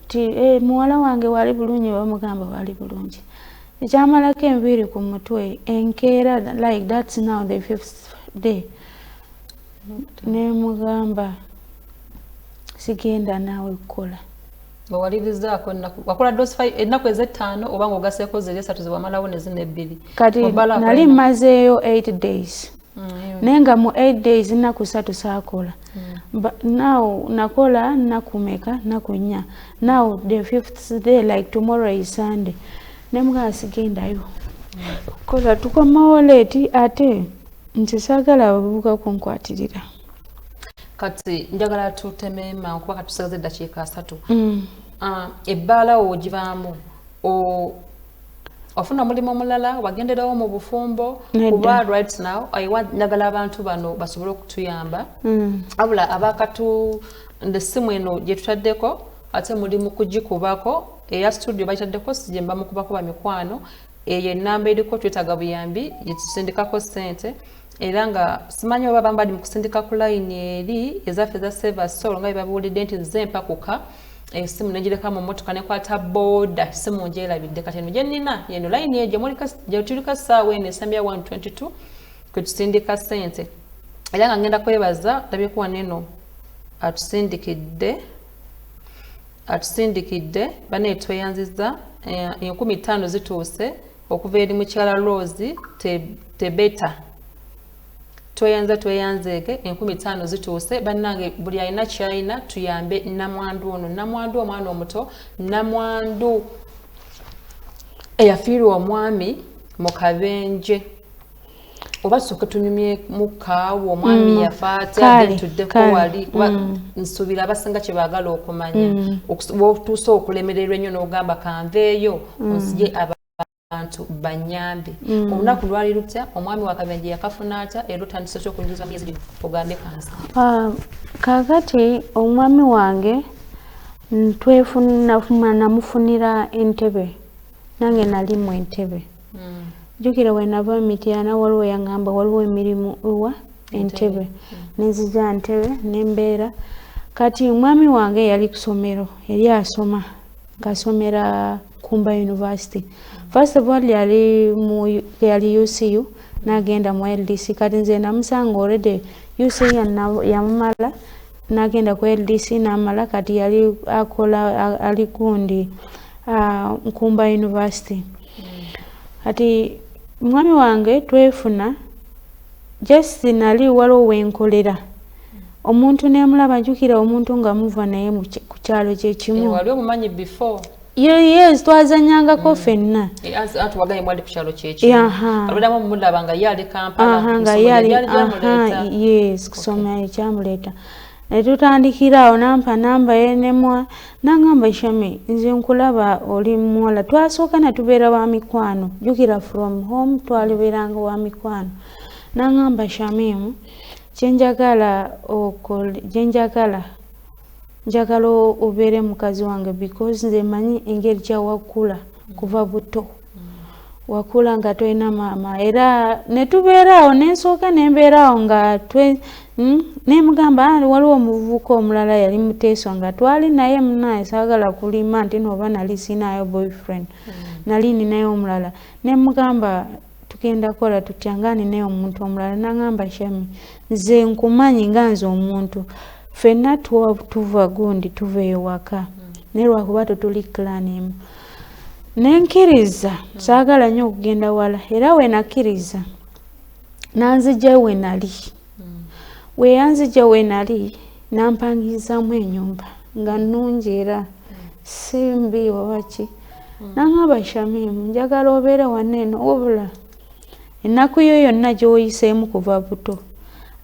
nti, "E, muwala wange wali bulungi?" Bamugamba wali bulungi. Ekyamalako enviiri ku mutwe enkeera, like that's now the fifth day, nemugamba sigenda naawe kukola. Wewalirizaako wakola ennaku ezettaano oba nga ogaseeko zeri esatu zewamalawo ne zino ebbiri? Kati nali mmazeeyo 8 days, naye nga mu 8 days nnaku 3 saakola. Now nakola nnaku meka? Nnaku 4. Now the fifth day, like tomorrow is Sunday, nemugamba sigendayo kola, tukomawo late, ate nze saagala abavubuka kunkwatirira. Kati njagala tuteme mangu kuba katusigaza eddakiika 30. Ebbaala ogivaamu, ofuna omulimu omulala, wagenderawo mu bufumbo? Kuba right now njagala abantu bano basobole okutuyamba. Wabula abakatu essimu eno gye tutaddeko, ate muli mu kugikubako eya studio bagitaddeko, si gye mba mukubako bamikwano. Eyo enamba eriko, twetaaga buyambi, gyetusindikako ssente. Era nga simanyi oba abamu bali mu kusindika ku layini eri ezaffe eza Save Soul, nga byebabuulidde nti nze mpakuka esimu negireka mu mmotoka nekwata booda, simu ngyerabidde. Kati eno gye nnina yeno layini eyo gyetuliko essaawa eno esambya 122 kwe tusindika ssente. Era nga ngenda kwebaza ndabyeko wano eno atusindikidde bane, tweyanziza, 5000 zituuse okuva eri mukyala Rose Tebeta. Tweyanza, tweyanzeege, 5000 zituuse. Bannange, buli alina kyalina tuyambe namwandu ono, namwandu omwana omuto, namwandu eyafiirwa omwami mu kabenje. Oba tusooke tunyumyemu kaawo omwami yafa atya, then tuddeko wali, kuba nsuubira abasinga kye baagala okumanya. Otuuse okulemererwa ennyo n'ogamba kanveeyo onsiye abantu banyambe. Olunaku lwali lutya? Omwami wa kabenje yakafuna atya? Era otandise otya okunyuza myezi gino ogambe kansa? Ah, kaakati omwami wange namufunira Entebe, nange nali mu Entebe. Jjukira we nava Mityana, waliwo yaŋŋamba waliwo emirimu ewa Entebe, nenzija Ntebe nembeera. Kati omwami wange yali kusomero, yali asoma, ng'asomera Nkumba University. First of all yali mu yali UCU, n'agenda mu LDC. Kati nze namusanga already UCU yamumala, n'agenda ku LDC n'amala. Kati yali akola ali gundi Nkumba University. Kati mwami wange twefuna just nali waliwo wenkolera omuntu nemulaba. Njukira omuntu nga muva naye ku kyalo kyekimu. Wali omumanyi before? Yes, twazanyangako ffenna. Anti wagambye mwali ku kyalo kyekimu. Olweddamu omulaba nga ye ali Kampala. Nga ye ali, yes, kusoma ekyamuleeta. Netutandikira awo, nampa namba ye nemwa, nangamba, "Shami, nze nkulaba oli muwala." Twasooka netubeera wa mikwano. Jjukira from home twalibeeranga wa mikwano. Nangamba, "Shamimu, kyenjagala gyenjagala, njagala obeere mukazi wange because nze manyi engeri gyawakula kuva buto, wakula nga tolina maama." Era netubeera awo, nensooka nembeera awo nga nemugamba, "Ah, waliwo omuvubuka omulala yali muteeso nga twali naye munaye, saagala kulima nti nooba nali sinayo boyfriend, nali ninayo omulala." Nemugamba, "Tugenda kukola tutya nga ninayo omuntu omulala?" Nagamba, "Shami, nze nkumanyi nga nze omuntu, ffenna tuva gundi, tuva ewaka, naye lwakuba tetuli clan emu." Nenkiriza, saagala nnyo okugenda wala. Era we nakkiriza nanzijja we nali. We yanzijja we nali, nampangizaamu ennyumba nga nnungi era si mbi oba ki. Naŋŋamba, "Shamimu, njagala obeere wano eno, wabula ennaku yo yonna gy'oyiseemu kuva buto,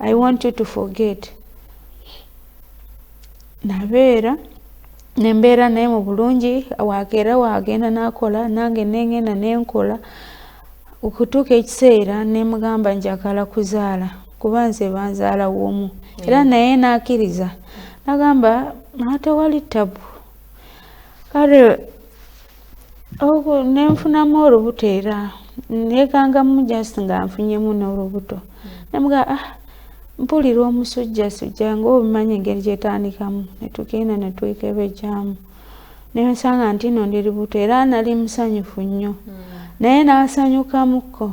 I want you to forget." Nabeera nembeera naye mu bulungi. Wakeera wagenda nakola, nange nengenda nenkola, okutuuka ekiseera nemugamba njagala kuzaala kuba nze banzaala womu. Era naye nakkiriza, nagamba tewali tabu. Kale nenfunamu olubuto, era nekangamu just nga nfunyemu n'olubuto. Nemugamba, "Ah, mpulira omusujjasujja," nga obimanyi engeri gyetandikamu. Netugenda netwekebejjamu, nensanga nti no ndi lubuto. Era nali musanyufu nnyo, naye n'asanyukamukko,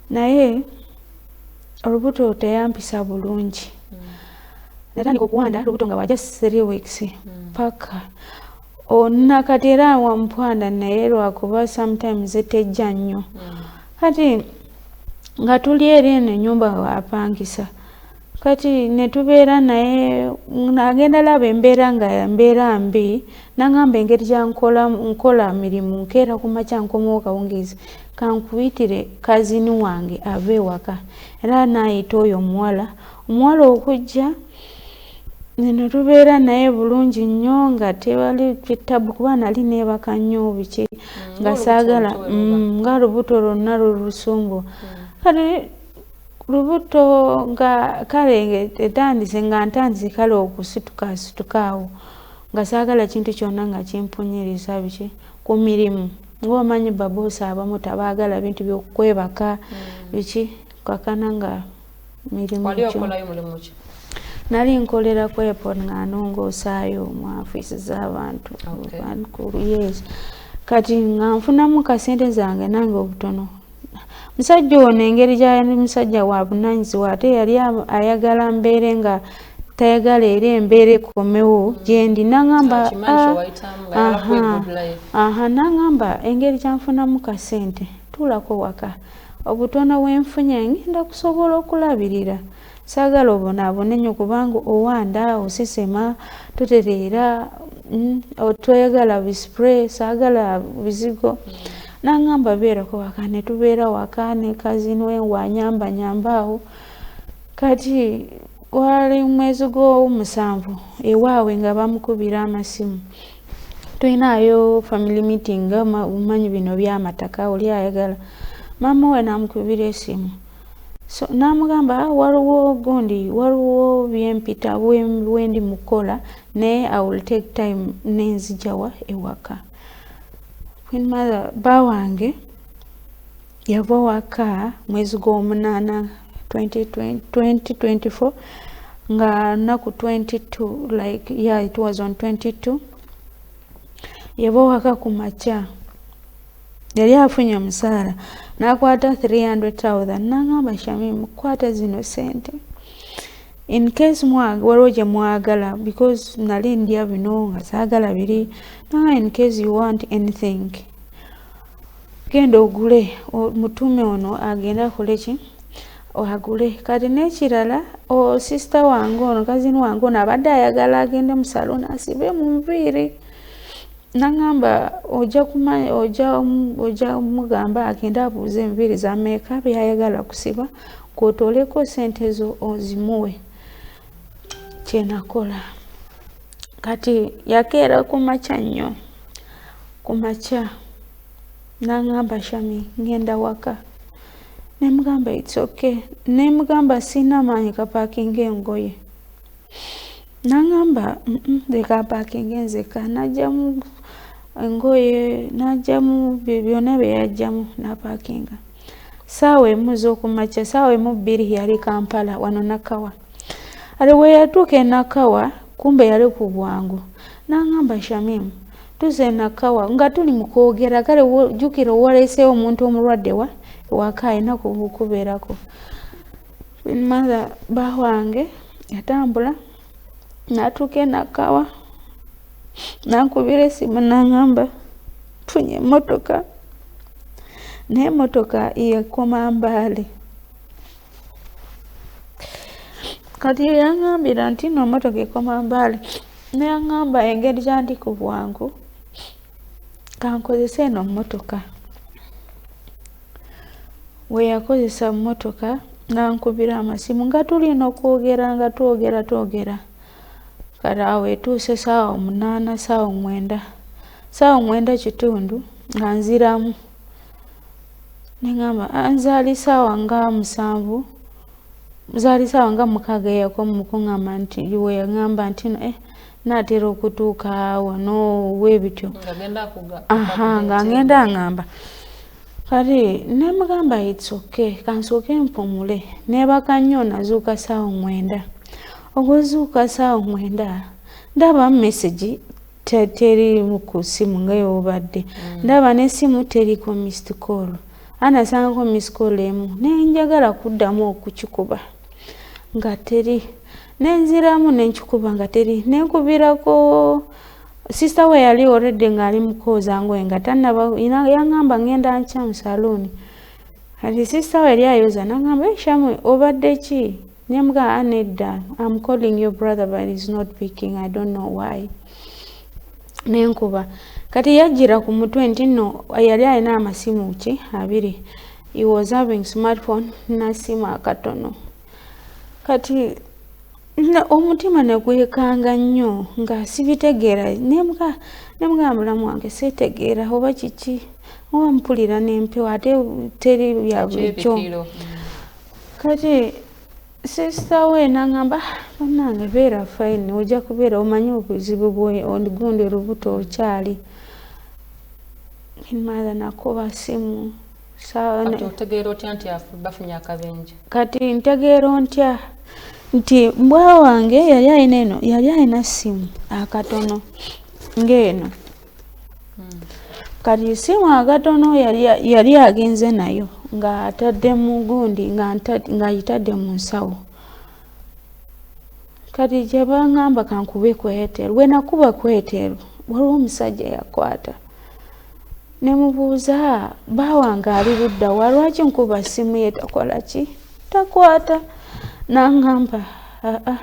naye olubuto teyampisa bulungi. Natandika okuwanda lubuto nga wa just 3 weeks paka nakati era wampwanda, naye lwakuba sometimes tejja nnyo. Kati nga tuli eri eno ennyumba apangisa, kati netubeera naye, agenda laba embeera nga mbeera mbi. Nagamba, "Engeri gyankola nkola mirimu, nkeera ku makya, nkomawo kawungeezi, kankuyitire cousin wange ave ewaka." Era naayita oyo omuwala. Omuwala okujja neno tubeera naye bulungi nnyo nga tewali tabu, kuba nali neebaka nnyo biki nga saagala nga lubuto lwonna lulusumbu. Kale lubuto nga kale etandise, nga ntandise kale okusituka situka awo, nga saagala kintu kyonna nga kimpunyiriza biki ku mirimu. Ngaomanyi baboosi abamu tabaagala bintu byokwebaka biki, kakana nga mirimu. Nali nkolera ku airport nga nongoosaayo mu ofiisi z'abantu. Yes, kati nga nfunamu kasente zange nange obutono. Musajja ono engeri gyali musajja wa bunanyizibwa, ate yali ayagala mbeere nga tayagala era embeera ekomewo gyendi. Nagamba, aha, nagamba, "Engeri gyanfunamu kasente, tuulako waka, obutono bwenfunye ngenda kusobola okulabirira. Saagala obonaabone nnyo kubanga owanda osesema totereera, toyagala bi spray, saagala bizigo." Nangamba beerako waka, ne tubeera waka ne cousin we wanyamba nyamba awo. Kati gwali mwezi gw'omusanvu, ewaabwe nga bamukubira amasimu, tulinayo family meeting nga omanyi bino byamataka, oli ayagala maama we. Namukubira esimu, so namugamba, "Ah, waliwo gundi, waliwo byempita bwendi mukola, naye I will take time nenzija ewaka." Queen Mother, bba wange yava waka mwezi gw'omunaana 2024 nga nnaku 22, like, yeah, it was on 22. Yava waka ku makya, yali afunye omusaala, n'akwata 300,000, n'agamba, "Shamim, kwata zino sente in case waliwo gye mwagala," because nali ndya bino nga saagala biri. Nanga, "In case you want anything, genda ogule." Mutume ono agende akole ki, agule. Kati n'ekirala, sister wange ono, cousin wange ono, abadde ayagala agende mu saloon asibe mu nviiri. Naŋŋamba, ojja kumanya, ojja mugamba agende abuuze enviiri za meeka byayagala kusiba, kw'otooleko sente zo ozimuwe. Kyenakola. Kati yakeera ku makya nnyo, ku makya naŋŋamba, "Shami, ŋŋenda waka." Nemugamba, "It's okay." Nemugamba, "Siina maanyi kapaakinga engoye." Naŋŋamba, "Leka mpaakinge nzeka." Najjamu engoye, najjamu byonna bye yajjamu, napaakinga. 1:00 z'okumakya, 1:02, yali Kampala wano Nakawa. Ate we yatuuka e Nakawa, kumbe yali ku bwangu. Naŋŋamba, "Shamim, tuze e Nakawa." Nga tuli mu kwogera, kale jjukira waleeseewo omuntu omulwadde wa ewaka, alina kubeerako. Mother, bba wange yatambula n'atuuka e Nakawa, nankubira esimu, naŋŋamba, "Nfunye emmotoka," naye emmotoka yekoma Mbale. Kati yaŋŋambira nti nno emmotoka ekoma Mbale, naŋŋamba engeri gyandi ku bwangu kankozese eno mmotoka. We yakozesa mmotoka, nankubira amasimu nga tulina okwogera, nga twogera twogera. Kati awo etuuse 8:00, 9:00, 9:15, nga nziramu neŋŋamba nzaali 7:00, zaali 6:00. Yakoma okuŋŋamba nti, we yaŋŋamba nti no, naatera okutuuka wano weebityo, aha, nga ngenda ŋŋamba. Kati nemugamba, "It's okay, kansooke mpumule." Neebaka nnyo, nazuuka 9:00. Okuzuuka 9:00, ndaba message teri ku ssimu nga yobadde. Ndaba n'essimu teriko missed call, anasangako missed call emu, nenjagala kuddamu okukikuba nga teri, nenziramu nenkikuba nga teri. Nenkubirako sister we, yali already ng'ali mu kwoza ngoye, nga tannaba. Yaŋŋamba, "Ŋŋenda nkya mu saloon." Kati sister we yali ayoza, naŋŋamba, "Hey, Shamu, obadde ki?" Nemugamba, "Nedda, I'm calling your brother but he's not picking, I don't know why." Nenkuba. Kati yajjira ku mutwe nti nno yali alina amasimu ki abiri, he was having smartphone nasimu akatono. Kati omutima ne gwekanga nnyo nga sibitegeera. Nemugamba, "Mulamu wange, seetegeera oba kiki, oba mpulira n'empewo, ate teri bya bulijjo." Kati sister we naŋŋamba, "Bannange, beera fine, ojja kubeera omanyi obuzibu gundi olubuto okyali." Mother, nakuba simu. Otegeera otya nti bafunye akabenje? Kati ntegeera ntya nti mbwa wange yali alina eno, yali alina simu akatono ng'eno. Kati simu akatono yali agenze nayo ng'atadde mu gundi, ng'agitadde mu nsawo. Kati gye baŋŋamba kankube ku Airtel, bwe nakuba ku Airtel, waliwo omusajja yakwata. Ne mubuuza, "Bba wange ali ludda wa? Lwaki nkuba simu ye takola ki, takwata?" N'aŋŋamba, "Aa,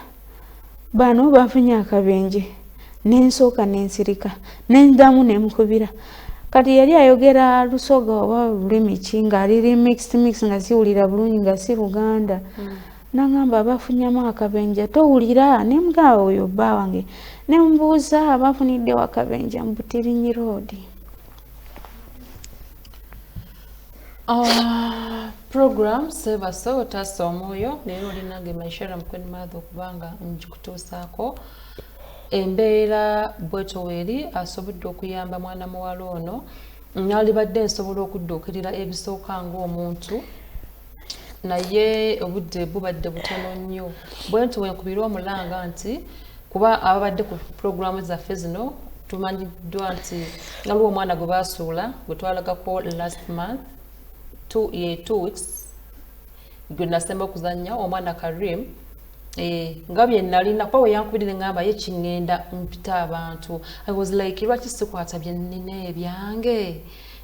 bano bafunye akabenje." Nensooka nensirika, nenddamu nemukubira. Kati yali ayogera Lusoga oba lulimi ki nga liri mixed mix, nga siwulira bulungi, nga si Luganda. Nagamba bafunyamu akabenja, towulira? Nemugamba oyo bba wange. Nemubuuza bafuniddewo akabenja mu Butirinyi Road. Program Sebase Otaasa Omwoyo, leero oli nange Maishara Mukwenu Martha okubanga ngikutuusaako. Embeera bwetyo weeri, asobodde okuyamba mwana muwala ono. Nalibadde nsobola okudduukirira ebisooka ng'omuntu, naye obudde bubadde butono nnyo. Bwe nti wenkubira omulanga nti kuba ababadde ku puroguramu zaffe zino tumanyiddwa nti waliwo omwana gwe baasuula gwe twalagako last month, 2 weeks gwe nasemba okuzannya, omwana Karim. Nga bye nalina kuba we yankubirire ngamba ye kiŋŋenda mpita abantu, I was like, lwaki sikwata bye nnina ebyange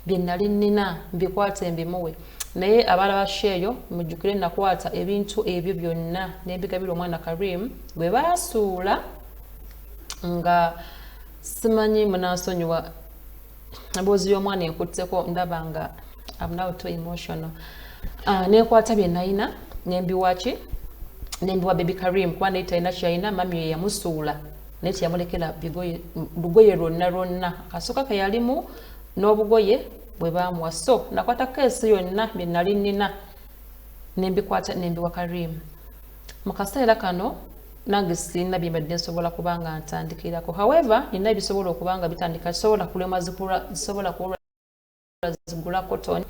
bye nali nnina mbikwate mbimuwe? Naye abalaba sheeyo mujjukire nakwata ebintu ebyo byonna nembigabira omwana Karim gwe baasuula. Nga simanyi munansonyiwa, emboozi y'omwana enkutteko, ndaba nga I'm now too emotional. Nenkwata bye nalina nembiwaki, nembiwa baby Karim, kuba naye talina kyalina. Mami ye yamusuula naye teyamulekera lugoye lwonna lwonna, akasuka ke yalimu n'obugoye bwe bamuwa. So nakwata keesi yonna bye nali nnina nembikwata nembiwa Karim. Mu kaseera kano nange sirina bye mbadde nsobola kuba nga ntandikirako. However, nina ebisobola okuba nga bitandika, kisobola kulema zisobola kulwa zigula cotton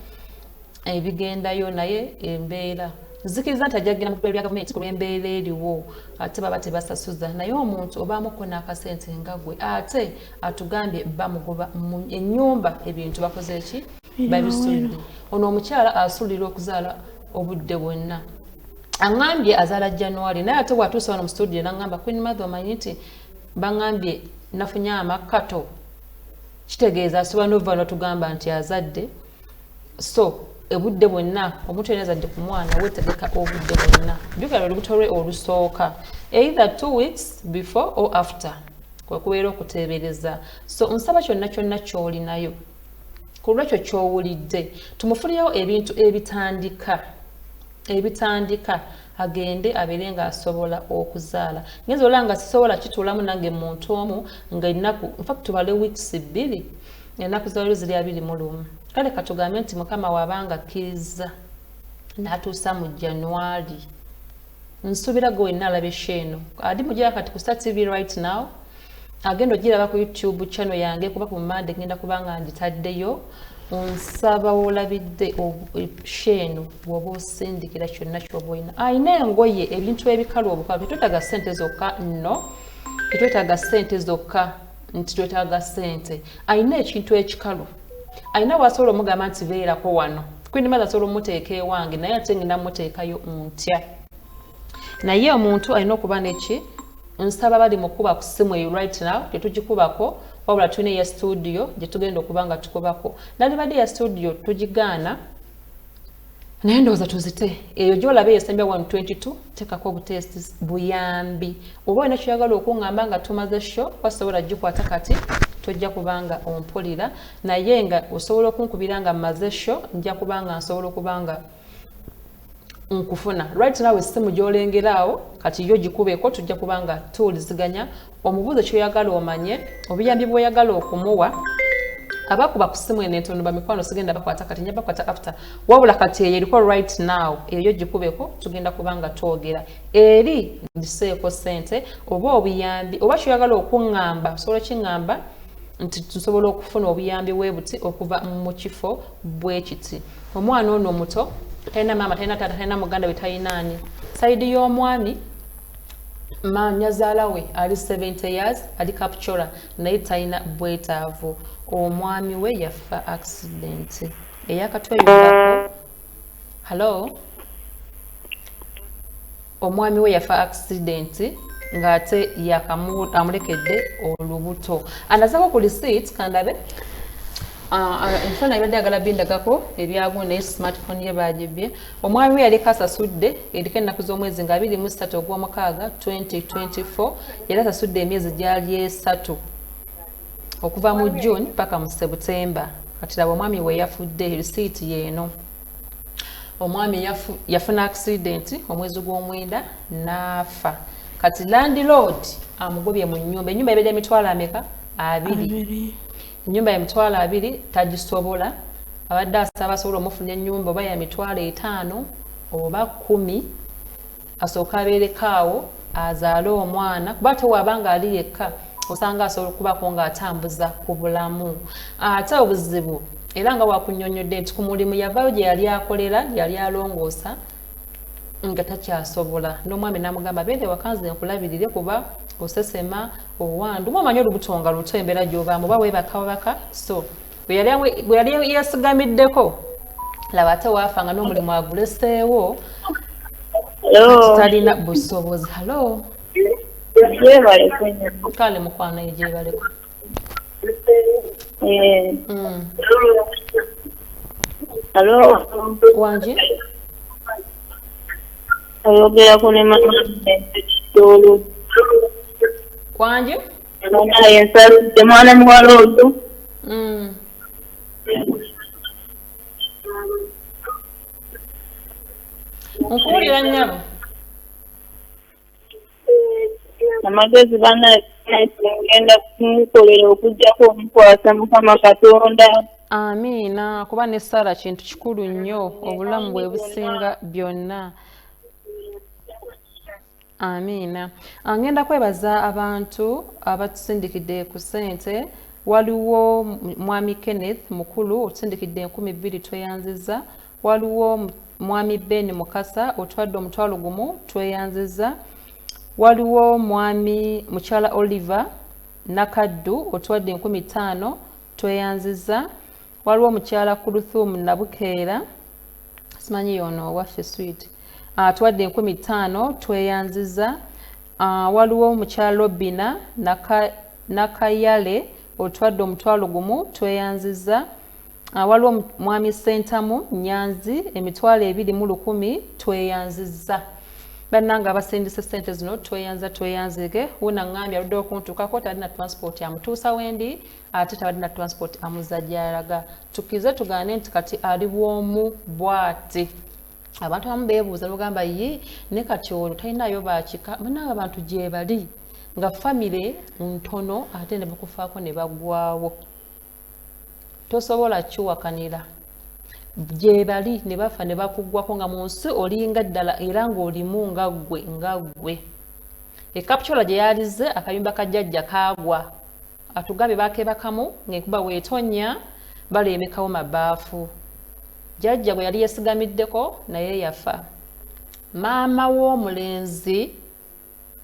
ebigendayo, naye embeera nzikiriza nti ajja kugenda mu bya gavumenti ku lw'embeera eriwo, ate baba tebasasuza. Naye omuntu obaamuko n'akasente nga gwe, ate atugambye bamugoba ennyumba, ebintu bakoze ki, babisudde. Ono omukyala asulira okuzaala obudde bwonna. Aŋŋambye azaala January, naye ate bw'atuuse wano mu studio naŋŋamba, "Queen Mother, omanyi nti baŋŋambye nafunye amakato?" Kitegeeza asobola nova notugamba nti azadde. So obudde bwonna omuntu yena azadde ku mwana wetegeka obudde bwonna. Jjukira olubuto lwe olusooka, either 2 weeks before or after kwe kubeera okuteebereza. So nsaba kyonna kyonna ky'olinayo ku lwekyo ky'owulidde, tumufulirewo ebintu ebitandika ebitandika, agende abeere ng'asobola okuzaala. Ngenza olaba nga sisobola kituulamu nange muntu omu nga ennaku, infact tubale weeks 2, ennaku zalwo ziri 21. Kale katugambe nti Mukama waabanga akkiriza n'atuusa mu January, nsuubira gwe wenna alaba eshow eno adi mugira kati ku Star TV right now, agenda ogiraba ku YouTube channel yange, kuba ku Mande ngenda kuba nga ngitaddeyo. Nsaba woolabidde show eno, bw'oba osindikira kyonna ky'oba olina, alina engoye, ebintu ebikalu obukalu, tetwetaaga ssente zokka, nno tetwetaaga ssente zokka nti twetaaga ssente. Alina ekintu ekikalu, alina wasobola omugamba nti beerako wano, Queen Mother asobola omuteeka ewange, naye ate ngenda muteekayo ntya? Naye omuntu alina okuba neki. Nsaba bali mukuba ku ssimu eyo right now tetugikubako, wabula tulina eya studio gye tugenda okuba nga tukubako. Nalibadde eya studio tugigaana, naye ndowooza tuzite eyo gyolaba eyesembya 122. Tekako obuteesi buyambi oba olina kyoyagala okuŋŋamba nga tumaze show, wasobola gikwata kati tojja kubanga ompulira, naye nga osobola okunkubira nga mmaze show, nja kubanga nsobola okuba nga nkufuna. Right now essimu gy'olengera awo kati yo gikubeko, tujja kubanga tuwuliziganya, omubuuze kyoyagala omanye, obuyambi bw'oyagala okumuwa. Abakuba ku ssimu eno entono, bamikwano, sigenda bakwata kati, nja bakwata after. Wabula kati eyo eriko right now, eyo gikubeko, tugenda kubanga twogera. Eri ngiseeko ssente oba obuyambi oba kyoyagala okuŋŋamba, osobola okiŋŋamba nti tusobola okufuna obuyambi bwe buti okuva mu kifo bwe kiti. Omwana ono omuto talina maama, talina taata, talina muganda we, talinaani. Side y'omwami, nyazaala we ali 70 years, ali Kapchorwa, naye talina bwetaavu. Omwami we yafa accident eyakatweyungako. Hallo, omwami we yafa accident ng'ate amulekedde olubuto. Andazako ku receipt kandabe. Ebifaananyi badde agala bindagako ebyagu, naye smartphone ye bagibye. Omwami we yaliko asasudde, eriko ennaku z'omwezi nga 23 ogw'omukaaga 2024, yali asasudde emyezi gyali 3 okuva mu June paka mu September. Kati laba omwami we yafudde, risiiti yeeno. Omwami yafuna accident omwezi gw'omwenda n'afa. Kati landlord amugobye mu nnyumba. Ennyumba ebedde emitwalo ameka? 20. Ennyumba ya 20,000 tagisobola. Abadde asaba asobola omufuna ennyumba oba ya 50,000 oba 10,000, asooke abeereko awo azaale omwana, kuba ate waabanga ali yekka osanga asobola okubaako ng'atambuza ku bulamu. Ate obuzibu era nga wakunnyonnyodde nti ku mulimu yavaayo gye yali akolera, gye yali alongoosa, nga takyasobola. N'omwami n'amugamba, beere waka nze nkulabirire, kuba osesema owandu omanyi olubuto nga luto, embeera gy'obaamu oba weebaka webaka. So bwe yali yeesigamiddeko, laba ate waafa nga n'omulimu aguleseewo, talina busobozi. Hallo, kale mukwano, egyebaleko. Alo. Wangi. Oyogerako ne mama Kitolo. Wangi. Naye nsaludde mwana muwala oyo. Nkuwulira nnyabo. Amagezi bannange ngenda kumukolera okuggyako omukwasa Mukama Katonda. Amiina, kuba ne ssaala kintu kikulu nnyo, obulamu bwe businga byonna. Amiina. Ngenda kwebaza abantu abatusindikidde ku ssente. Waliwo mwami Kenneth Mukulu otusindikidde 2000, tweyanziza. Waliwo mwami Ben Mukasa otwadde 10,000, tweyanziza. Waliwo mwami mukyala Oliver Nakaddu otwadde 5000, tweyanziza. Waliwo mukyala Kuluthum Nabukeera, simanyi yono owaffe sweet, atwadde 5000, tweyanziza. Waliwo mukyala Robina Nakayale otwadde 10,000, tweyanziza. Waliwo mwami Sentamu Nyanzi 20,000, tweyanziza. Bannange abasindise ssente zino, tweyanza tweyanzige. Wuna ŋŋambye aludde okuntuukako, talina transport amutuusa wendi, ate tabadde na transport amuzza gy'alaga. Tukkirize tugaane nti kati ali bwomu bw'ati. Abantu abamu beebuuza bagamba, ye ne kati olwo talinayo bakika? Munnange, abantu gye bali nga famire ntono ate ne bakufaako ne baggwawo, tosobola kiwakanira. Gye bali ne bafa ne bakuggwako nga mu nsi olinga ddala era ng'olimu nga ggwe nga ggwe. Ekaputula gye yalize, akayumba ka jjajja kaagwa, atugambye bakeebakamu ng'enkuba weetonnya, baleemekawo mabaafu. Jjajja gwe yali yeesigamiddeko naye yafa. Maama w'omulenzi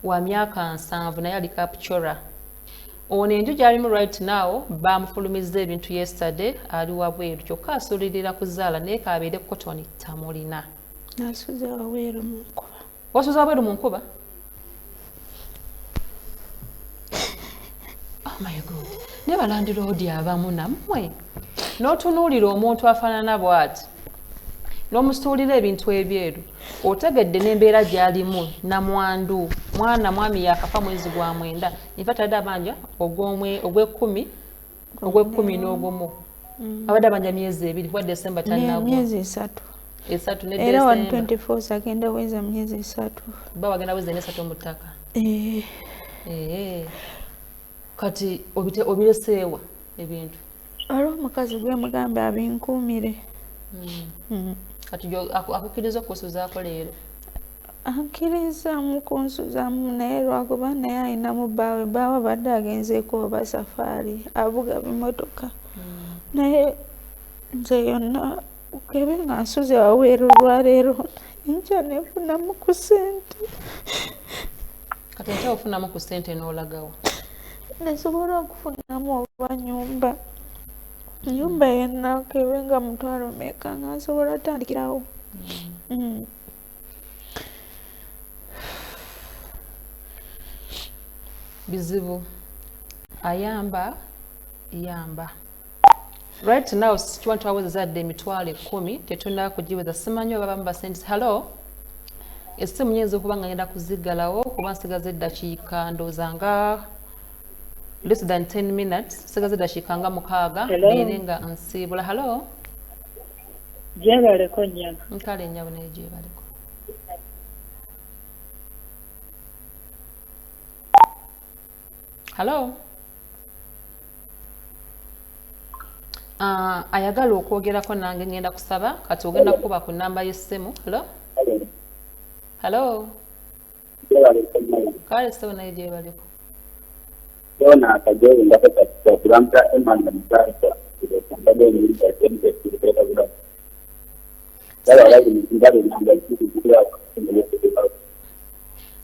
wa myaka 70 naye ali Kapchorwa. Ono enju gy'alimu right now bamufulumizza ebintu yesterday, ali wabweru, kyokka asuulirira kuzaala naye kabeere kotoni tamulina. Nasuze wabweru mu nkuba. Wasuze wabweru mu nkuba? Oh my God, naye balandiroodi abamu nammwe, n'otunuulira omuntu afaanana bw'ati n'omusuulira ebintu ebyeru, otegedde n'embeera gy'alimu, namwandu, mwana mwami yakafa mwezi gwa 9, infact adde abanja ogwekumi, ogwekumi n'ogumu. Abadde abanja myezi 2 kuba Desemba tannagwa. Myezi 3. 3 ne Era one Desemba. 24 agenda weza myezi 3. Ba wagenda weza 3 mu ttaka. Eh. Eh. Kati obireseewa ebintu? Waliwo omukazi gwe mugamba abinkuumire. Kati akukkiriza okusuzaako leero? Ankirizaamu kunsuzamu, naye lwakuba naye alinamu bbaawe, bbaawe abadde agenzeeko oba safaari, avuga bimotoka, naye nze yonna kebe nga nsuze wabweru olwaleero, enkya nefunamu ku ssente. Kati enkya ofunamu ku ssente n'olagawa? Nesobola okufunamu oba nyumba, nyumba yenna kebe nga mutwalo meka, nga nsobola otandikirawo. Bizibu. Ayamba yamba. Right now kiwa twaweza dde 10,000, tetunaba kugiweza, simanyi oba bamu basendise. Hallo, essimu nyinza okuba nga ngenda kuziggalawo kuba nsigaza eddakiika ndowooza nga Less than 10 minutes, sigaza dakiika nga 6 mbeere nga nsiibula. Hallo? Gyebaleko nnyabo. Nkale nnyabo, naye gyebaleko. Hallo? Ayagala okwogerako nange ngenda kusaba kati ogenda kukuba ku namba y'essimu. Hallo? Hallo? Kale ssebo, naye gyebaleko.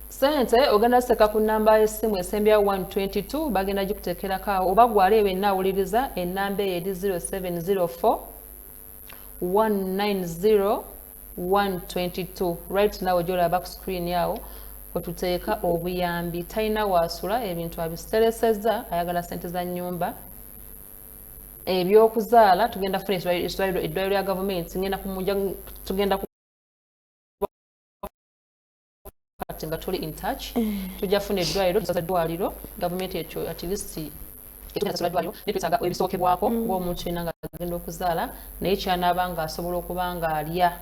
Sente ogenda seka ku namba y'essimu esembya 122, bagenda gikuteekerako awo, oba gwali eyo enna awuliriza ennamba eyo eri 0704 190 122. Right now gyolaba ku screen awo wetuteeka obuyambi. Talina waasula, ebintu abiteresezza, ayagala sente za nnyumba, ebyokuzaala tugenda funa eddwaliro lya gavumenti, ngenda kumujja, tugenda kati nga tuli in touch, tujja funa eddwaliro, tusaza eddwaliro gavumenti ekyo at least etusasula eddwaliro, naye twetaaga ebisookebwako ng'omuntu yenna nga agenda okuzaala, naye kyanaaba ng'asobola okuba ng'alya.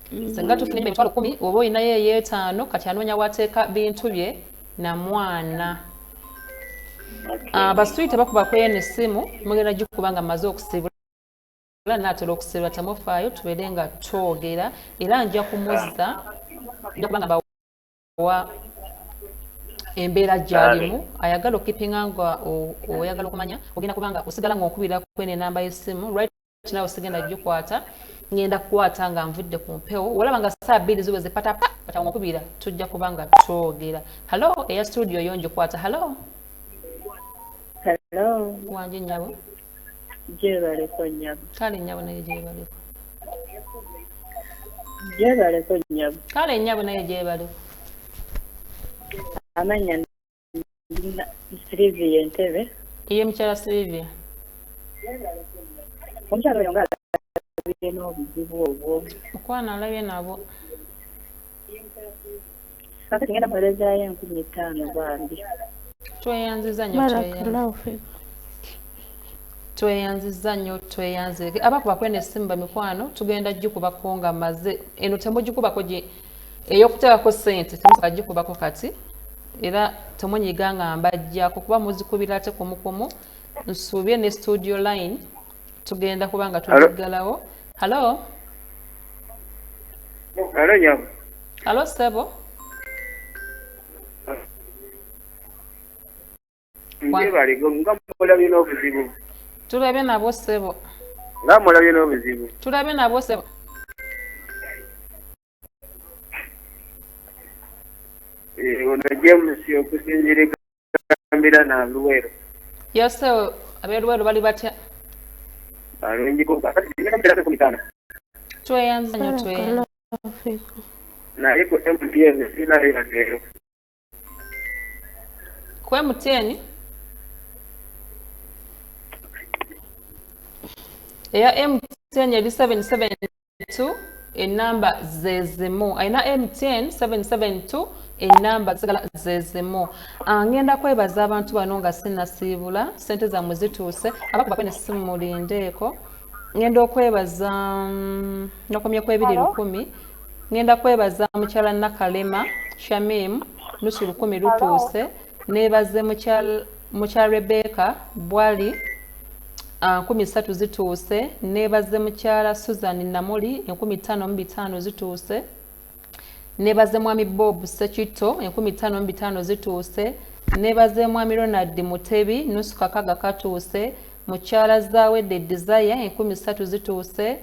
Singa tufuna 100,000 oba olinayo ey'etaano, kati anoonya wateeka bintu bye na mwana. Abaswiti bakuba kweno essimu, mugenda gikuba nga mmaze okusiibula, naatera okusiibula, temufaayo, tubeere nga twogera era nja kumuzza, nja kuba nga mbawa embeera gy'alimu. Ayagala okipinga nga oyagala okumanya, ogenda kuba nga osigala ng'okubira kweno enamba y'essimu. Right now sigenda gikwata, ngenda kukwata nga nvudde ku mpewo. Olaba nga saa 2 ziweze patapa kata ng'okubira, tujja kuba nga twogera. Hallo? Eya studio yo ngikwata. Hallo? Hello. Wanje nnyabo. Gyebaleko nnyabo. Kale nnyabo, naye gyebaleko. Gyebaleko nnyabo. Kale nnyabo, naye gyebaleko. Amannya Silivia Entebe. Iye mukyala Silivia. Omukyala oyo nga alabye n'obuzibu obwo. Mukwana alabye nabwo. Kakati ngenda muweerezaayo 5,000 bambi. Tweyanziza nnyo. Barakallahu fikum. Tweyanziza nnyo, tweyanze. Abakuba kweno essimu bamikwano, tugenda gikubako nga maze eno, temugikubako ey'okuteekako ssente, temusobola gikubako kati, era temunyiga nga mbajjako kuba muzikubira ate kumukumu. Nsuubye ne studio line tugenda kuba nga tugiggalawo. Hallo? Alo nyabo. Hallo ssebo. Njebaleko, nga mulabye n'obuzibu. Tulabye nabwo ssebo. Nga mulabye n'obuzibu. Tulabye nabwo ssebo. Ono James okusinziira Gambira na Luweero. Yose ab'eluweero bali batya? Balungiko, kakati ngenda muteerako 5,000. Tweyanza nnyo, tweyanza. Barakallahu fikum. Naye ku MTN sinayo yaddeeyo. Ku MTN, eya MTN eri 772, enamba ze zimu. Alina MTN 772, enamba zigala ze zimu. Ngenda kwebaza abantu bano nga sinnasiibula, sente zammwe zituuse. Abakuba kweno essimu mulindeeko. Ngenda okwebaza, nakomye ku 2,100. Ngenda kwebaza mukyala Nakalema Shamim, 500 lutuuse. Neebaze mukyala Rebecca Bwali, 30,000 zituuse. Neebaze mukyala Susan Namuli, 5,500 zituuse. Neebaze mwami Bob Sekito, 5,500 zituuse. Neebaze mwami Ronald Mutebi, 6,000 katuuse. Mukyala Zawedde Desire, 3,000 zituuse.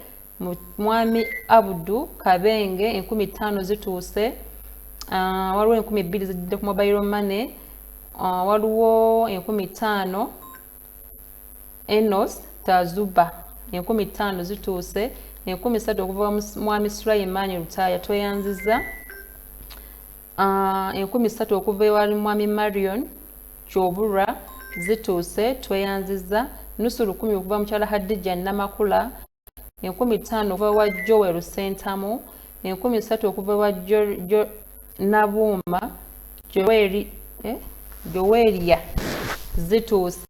Mwami Abdu Kabenge, 5,000 zituuse. Waliwo 2,000 zijjidde ku mobile money. Waliwo 5,000, Enos Tazuba, 5,000 zituuse. 3,000 okuva mwami Sulaiman Lutaaya, tweyanziza. 3,000 okuva ewali mwami Marion Kyobulwa zituuse, tweyanziza. 500 okuva mukyala Hadija Namakula. 5,000 okuva wa Joel Sentamu. 3,000 okuva wa Nabuuma Joweria. Zituuse.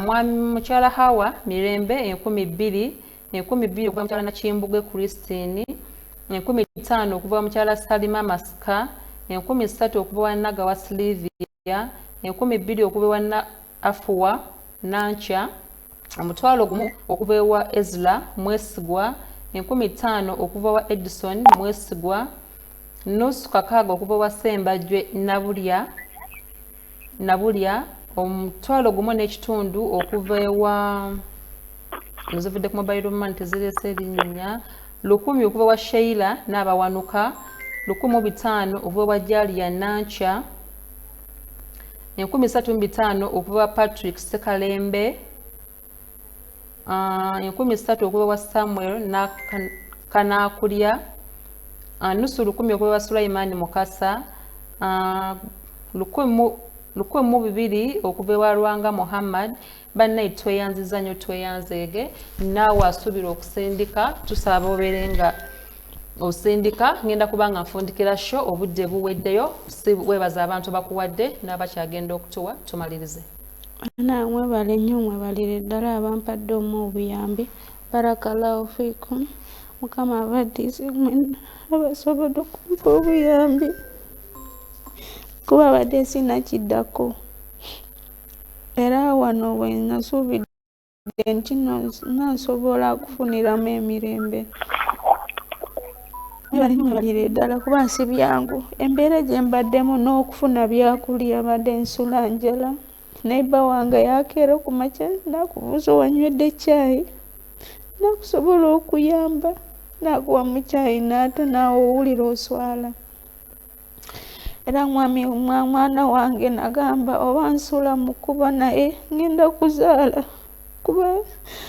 Mwami mukyala Hawa Mirembe 2000, 2000 okuva mukyala Nakimbugwe Christine, 5000 okuva mukyala Salima Masika, 3000 okuva wa Nagawa Silivia, 2000 okuva wa Afuwa Nankya, 10,000 okuva ewa Ezra Mwesigwa, 5000 okuva wa Edison Mwesigwa, nusu kakaaga okuva wa Sembajwe Nabulya Nabulya, 1,500 okuva ewa zivudde ku mobile money tezireese erinnya, 1,000 okuva wa Sheila n'abawanuka, 1,500 okuva wa Jalia Nankya, 3500 okuva wa Patrick Sekalembe, 3000 okuva wa Samuel Kanakulya, 500 okuva wa Sulaiman Mukasa, 1,200 okuva ewa Lwanga Muhammad. Bannaye tweyanziza nnyo, tweyanzeege. Naawe asuubira okusindika, tusaba obeere nga osindika. Ngenda kubanga nfundikira show, obudde buweddeyo. Si weebaza abantu bakuwadde n'abakyagenda okutuwa, tumalirize. Ana mwebale nnyo, mwebalire ddala abampadde omu obuyambi. Barakallahu fikum, Mukama abaddize mwenna abasobodde okumpa obuyambi, kuba abadde sinakiddako. Era wano we nasuubidde nti nansobola kufuniramu emirembe. Mwebale nnyo, mwebalire ddala, kuba si byangu embeera gye mbaddemu n'okufuna byakulya. Badde nsula njala, neighbour wange yakeera ku makya nakubuuza wanywedde caayi, nakusobola okuyamba nakuwa mu caayi, naate naawe owulira oswala. Era mwami mwana wange nagamba oba nsula mu kkubo naye ngenda kuzaala, kuba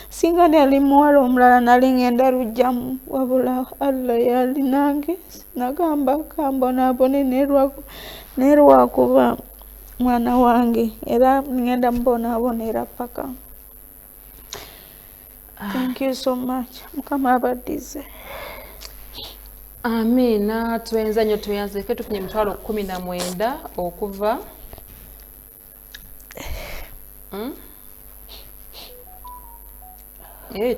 singa nali muwala omulala nali ngenda lujjamu, wabula Allah yali nange. Nagamba kambonaabone naye lwakuba mwana wange era ngenda mubonaabonera paka. Thank you so much, Mukama abaddize. Amiina. Tweyanza nnyo, tweyanzeke. Tufunye 19000 okuva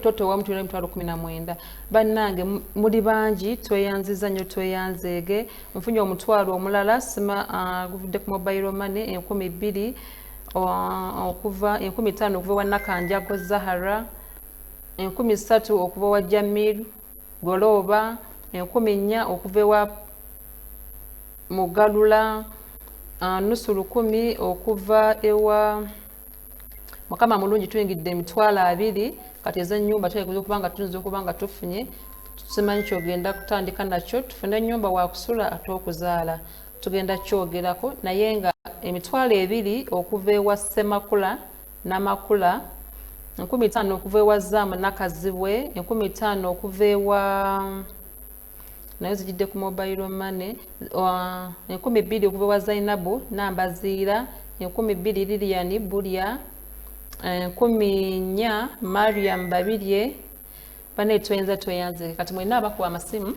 Toto wamu tulina 19000. Bannange muli bangi, tweyanziza nnyo, tweyanzeege. Nfunye omutwalo omulala sima, guvudde ku mobile money, 2000 okuva 5000 okuva wa Nakanjago Zahara, 3000 okuva wa Jamil Goloba, 4000 okuva ewa Mugalula, 500 okuva ewa Mukama mulungi. Tuyingidde 20,000 kati ez'ennyumba. Tuyinza okuba nga tuyinza okuba nga tufunye, simanyi kyogenda kutandika nakyo, tufune ennyumba wakusula ate okuzaala tugenda kyogerako. Naye nga 20,000 okuva ewa Semakula Namakula, 5000 okuva ewa Zaamu Nakazibwe, 5000 okuva ewa naye zijidde ku mobile money, 2000 okuva ewa Zainabu Nambaziira, 2000 Lilian Bulya, 4000 Mariam Babirye. Bane tweyanza, tweyanze. Kati mwenna abakuba amasimu,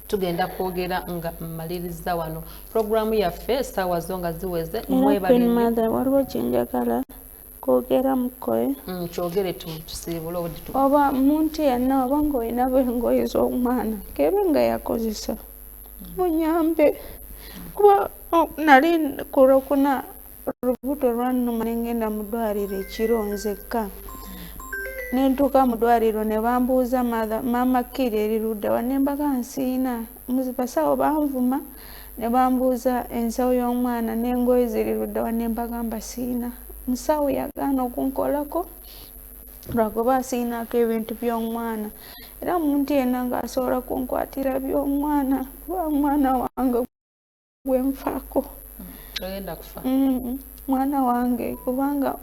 tugenda kwogera nga mmaliriza wano puroguramu yaffe, essaawa zo nga ziweze. Mother, waliwo kyenjagala kwogera mukoye. Kyogere tusiibule obudde. Oba muntu yenna oba ng'olina engoye z'omwana kebe nga yakozesa, munyambe, kuba nali ku Lwokuna olubuto lwannuma ne ngenda mu ddwaliro ekiro nzekka. Ne ntuuka mu ddwaliro ne bambuuza, "Mama kkiri eri ludda wa?" Ne mbaga nsiina. Basawo banvuma ne bambuuza ensawo y'omwana n'engoye ziri ludda wa, ne mbagamba siina. Musawo yagaana okunkolako lwakuba asiinako ebintu by'omwana. Era omuntu yenna ng'asobola kunkwatira by'omwana, kuba mwana wange gwenfaako. Togenda kufa. Mwana wange, kubanga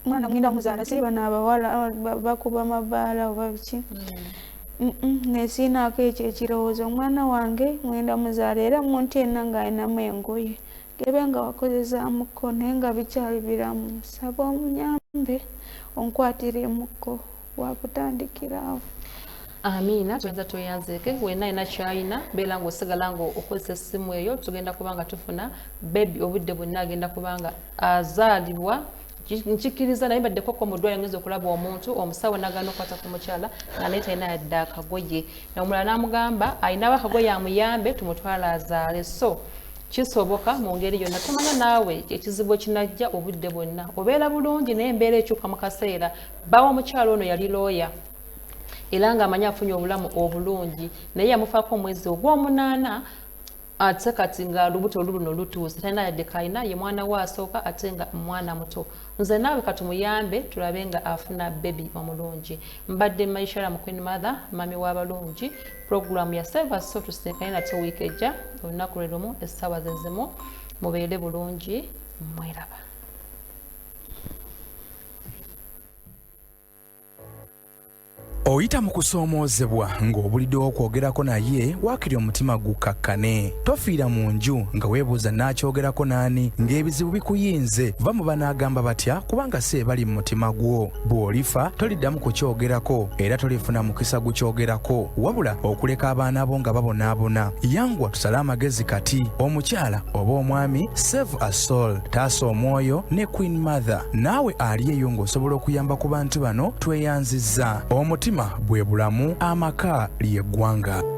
mwana ngenda muzaala, si bano abawala bakuba mabaala oba biki. Nesiinaako ekyo ekirowoozo, omwana wange ngenda muzaala. Era omuntu yenna ng'alinamu engoye gebe nga wakozezaamuko naye nga bikyali biramu, saba omunyambe onkwatiremuko wakutandikiraawo. Amiina, tuyinza tweyanzeeke wenna alina kyalina, beera ng'osigala nga okozesa essimu eyo, tugenda kuba nga tufuna bebi obudde bwonna agenda kuba nga azaalibwa. Nkikkiriza naye mbaddeko ko mu ddwaliro, ngenza okulaba omuntu, omusawo nagaana okukwata ku mukyala nga naye talina yadde akagoye, omulala n'amugamba alinawo akagoye amuyambe tumutwale azaale. So kisoboka mu ngeri yonna, tumanya naawe ekizibu ekinajja obudde bwonna, obeera bulungi naye embeera ekyuka mu kaseera. Bawa omukyala ono yali looya era ng'amanyi afunye obulamu obulungi, naye yamufaako omwezi ogw'omunaana, ate kati nga lubuto luno lutuuse, talina yadde kalina, ye mwana we asooka ate nga mwana muto. Nze naawe katumuyambe tulabe nga afuna bebi omulungi. Mbadde Maishara mu Queen Mother, mami w'abalungi, puroguramu ya Save So. Tusinkane nate wiiki ejja olunaku lwe lumu, essaawa ze zimu. Mubeere bulungi, mweraba. Oyita mu kusoomoozebwa ng'obuliddewo okwogerako naye waakiri omutima gukakkane. Tofiira mu nju nga weebuuza naakyogerako n'ani ng'ebizibu bikuyinze. Va mu banaagamba batya, kubanga si ebali mu mutima gwo. Bw'olifa toliddamu kukyogerako era tolifuna mukisa gukyogerako, wabula okuleka abaana bo nga babonaabona. Yangwa tusale amagezi kati, omukyala oba omwami. Save a Soul, taasa omwoyo ne Queen Mother. Naawe ali eyo ng'osobola okuyamba ku bantu bano, tweyanzizza. Omutima bwe bulamu, amaka ly'eggwanga.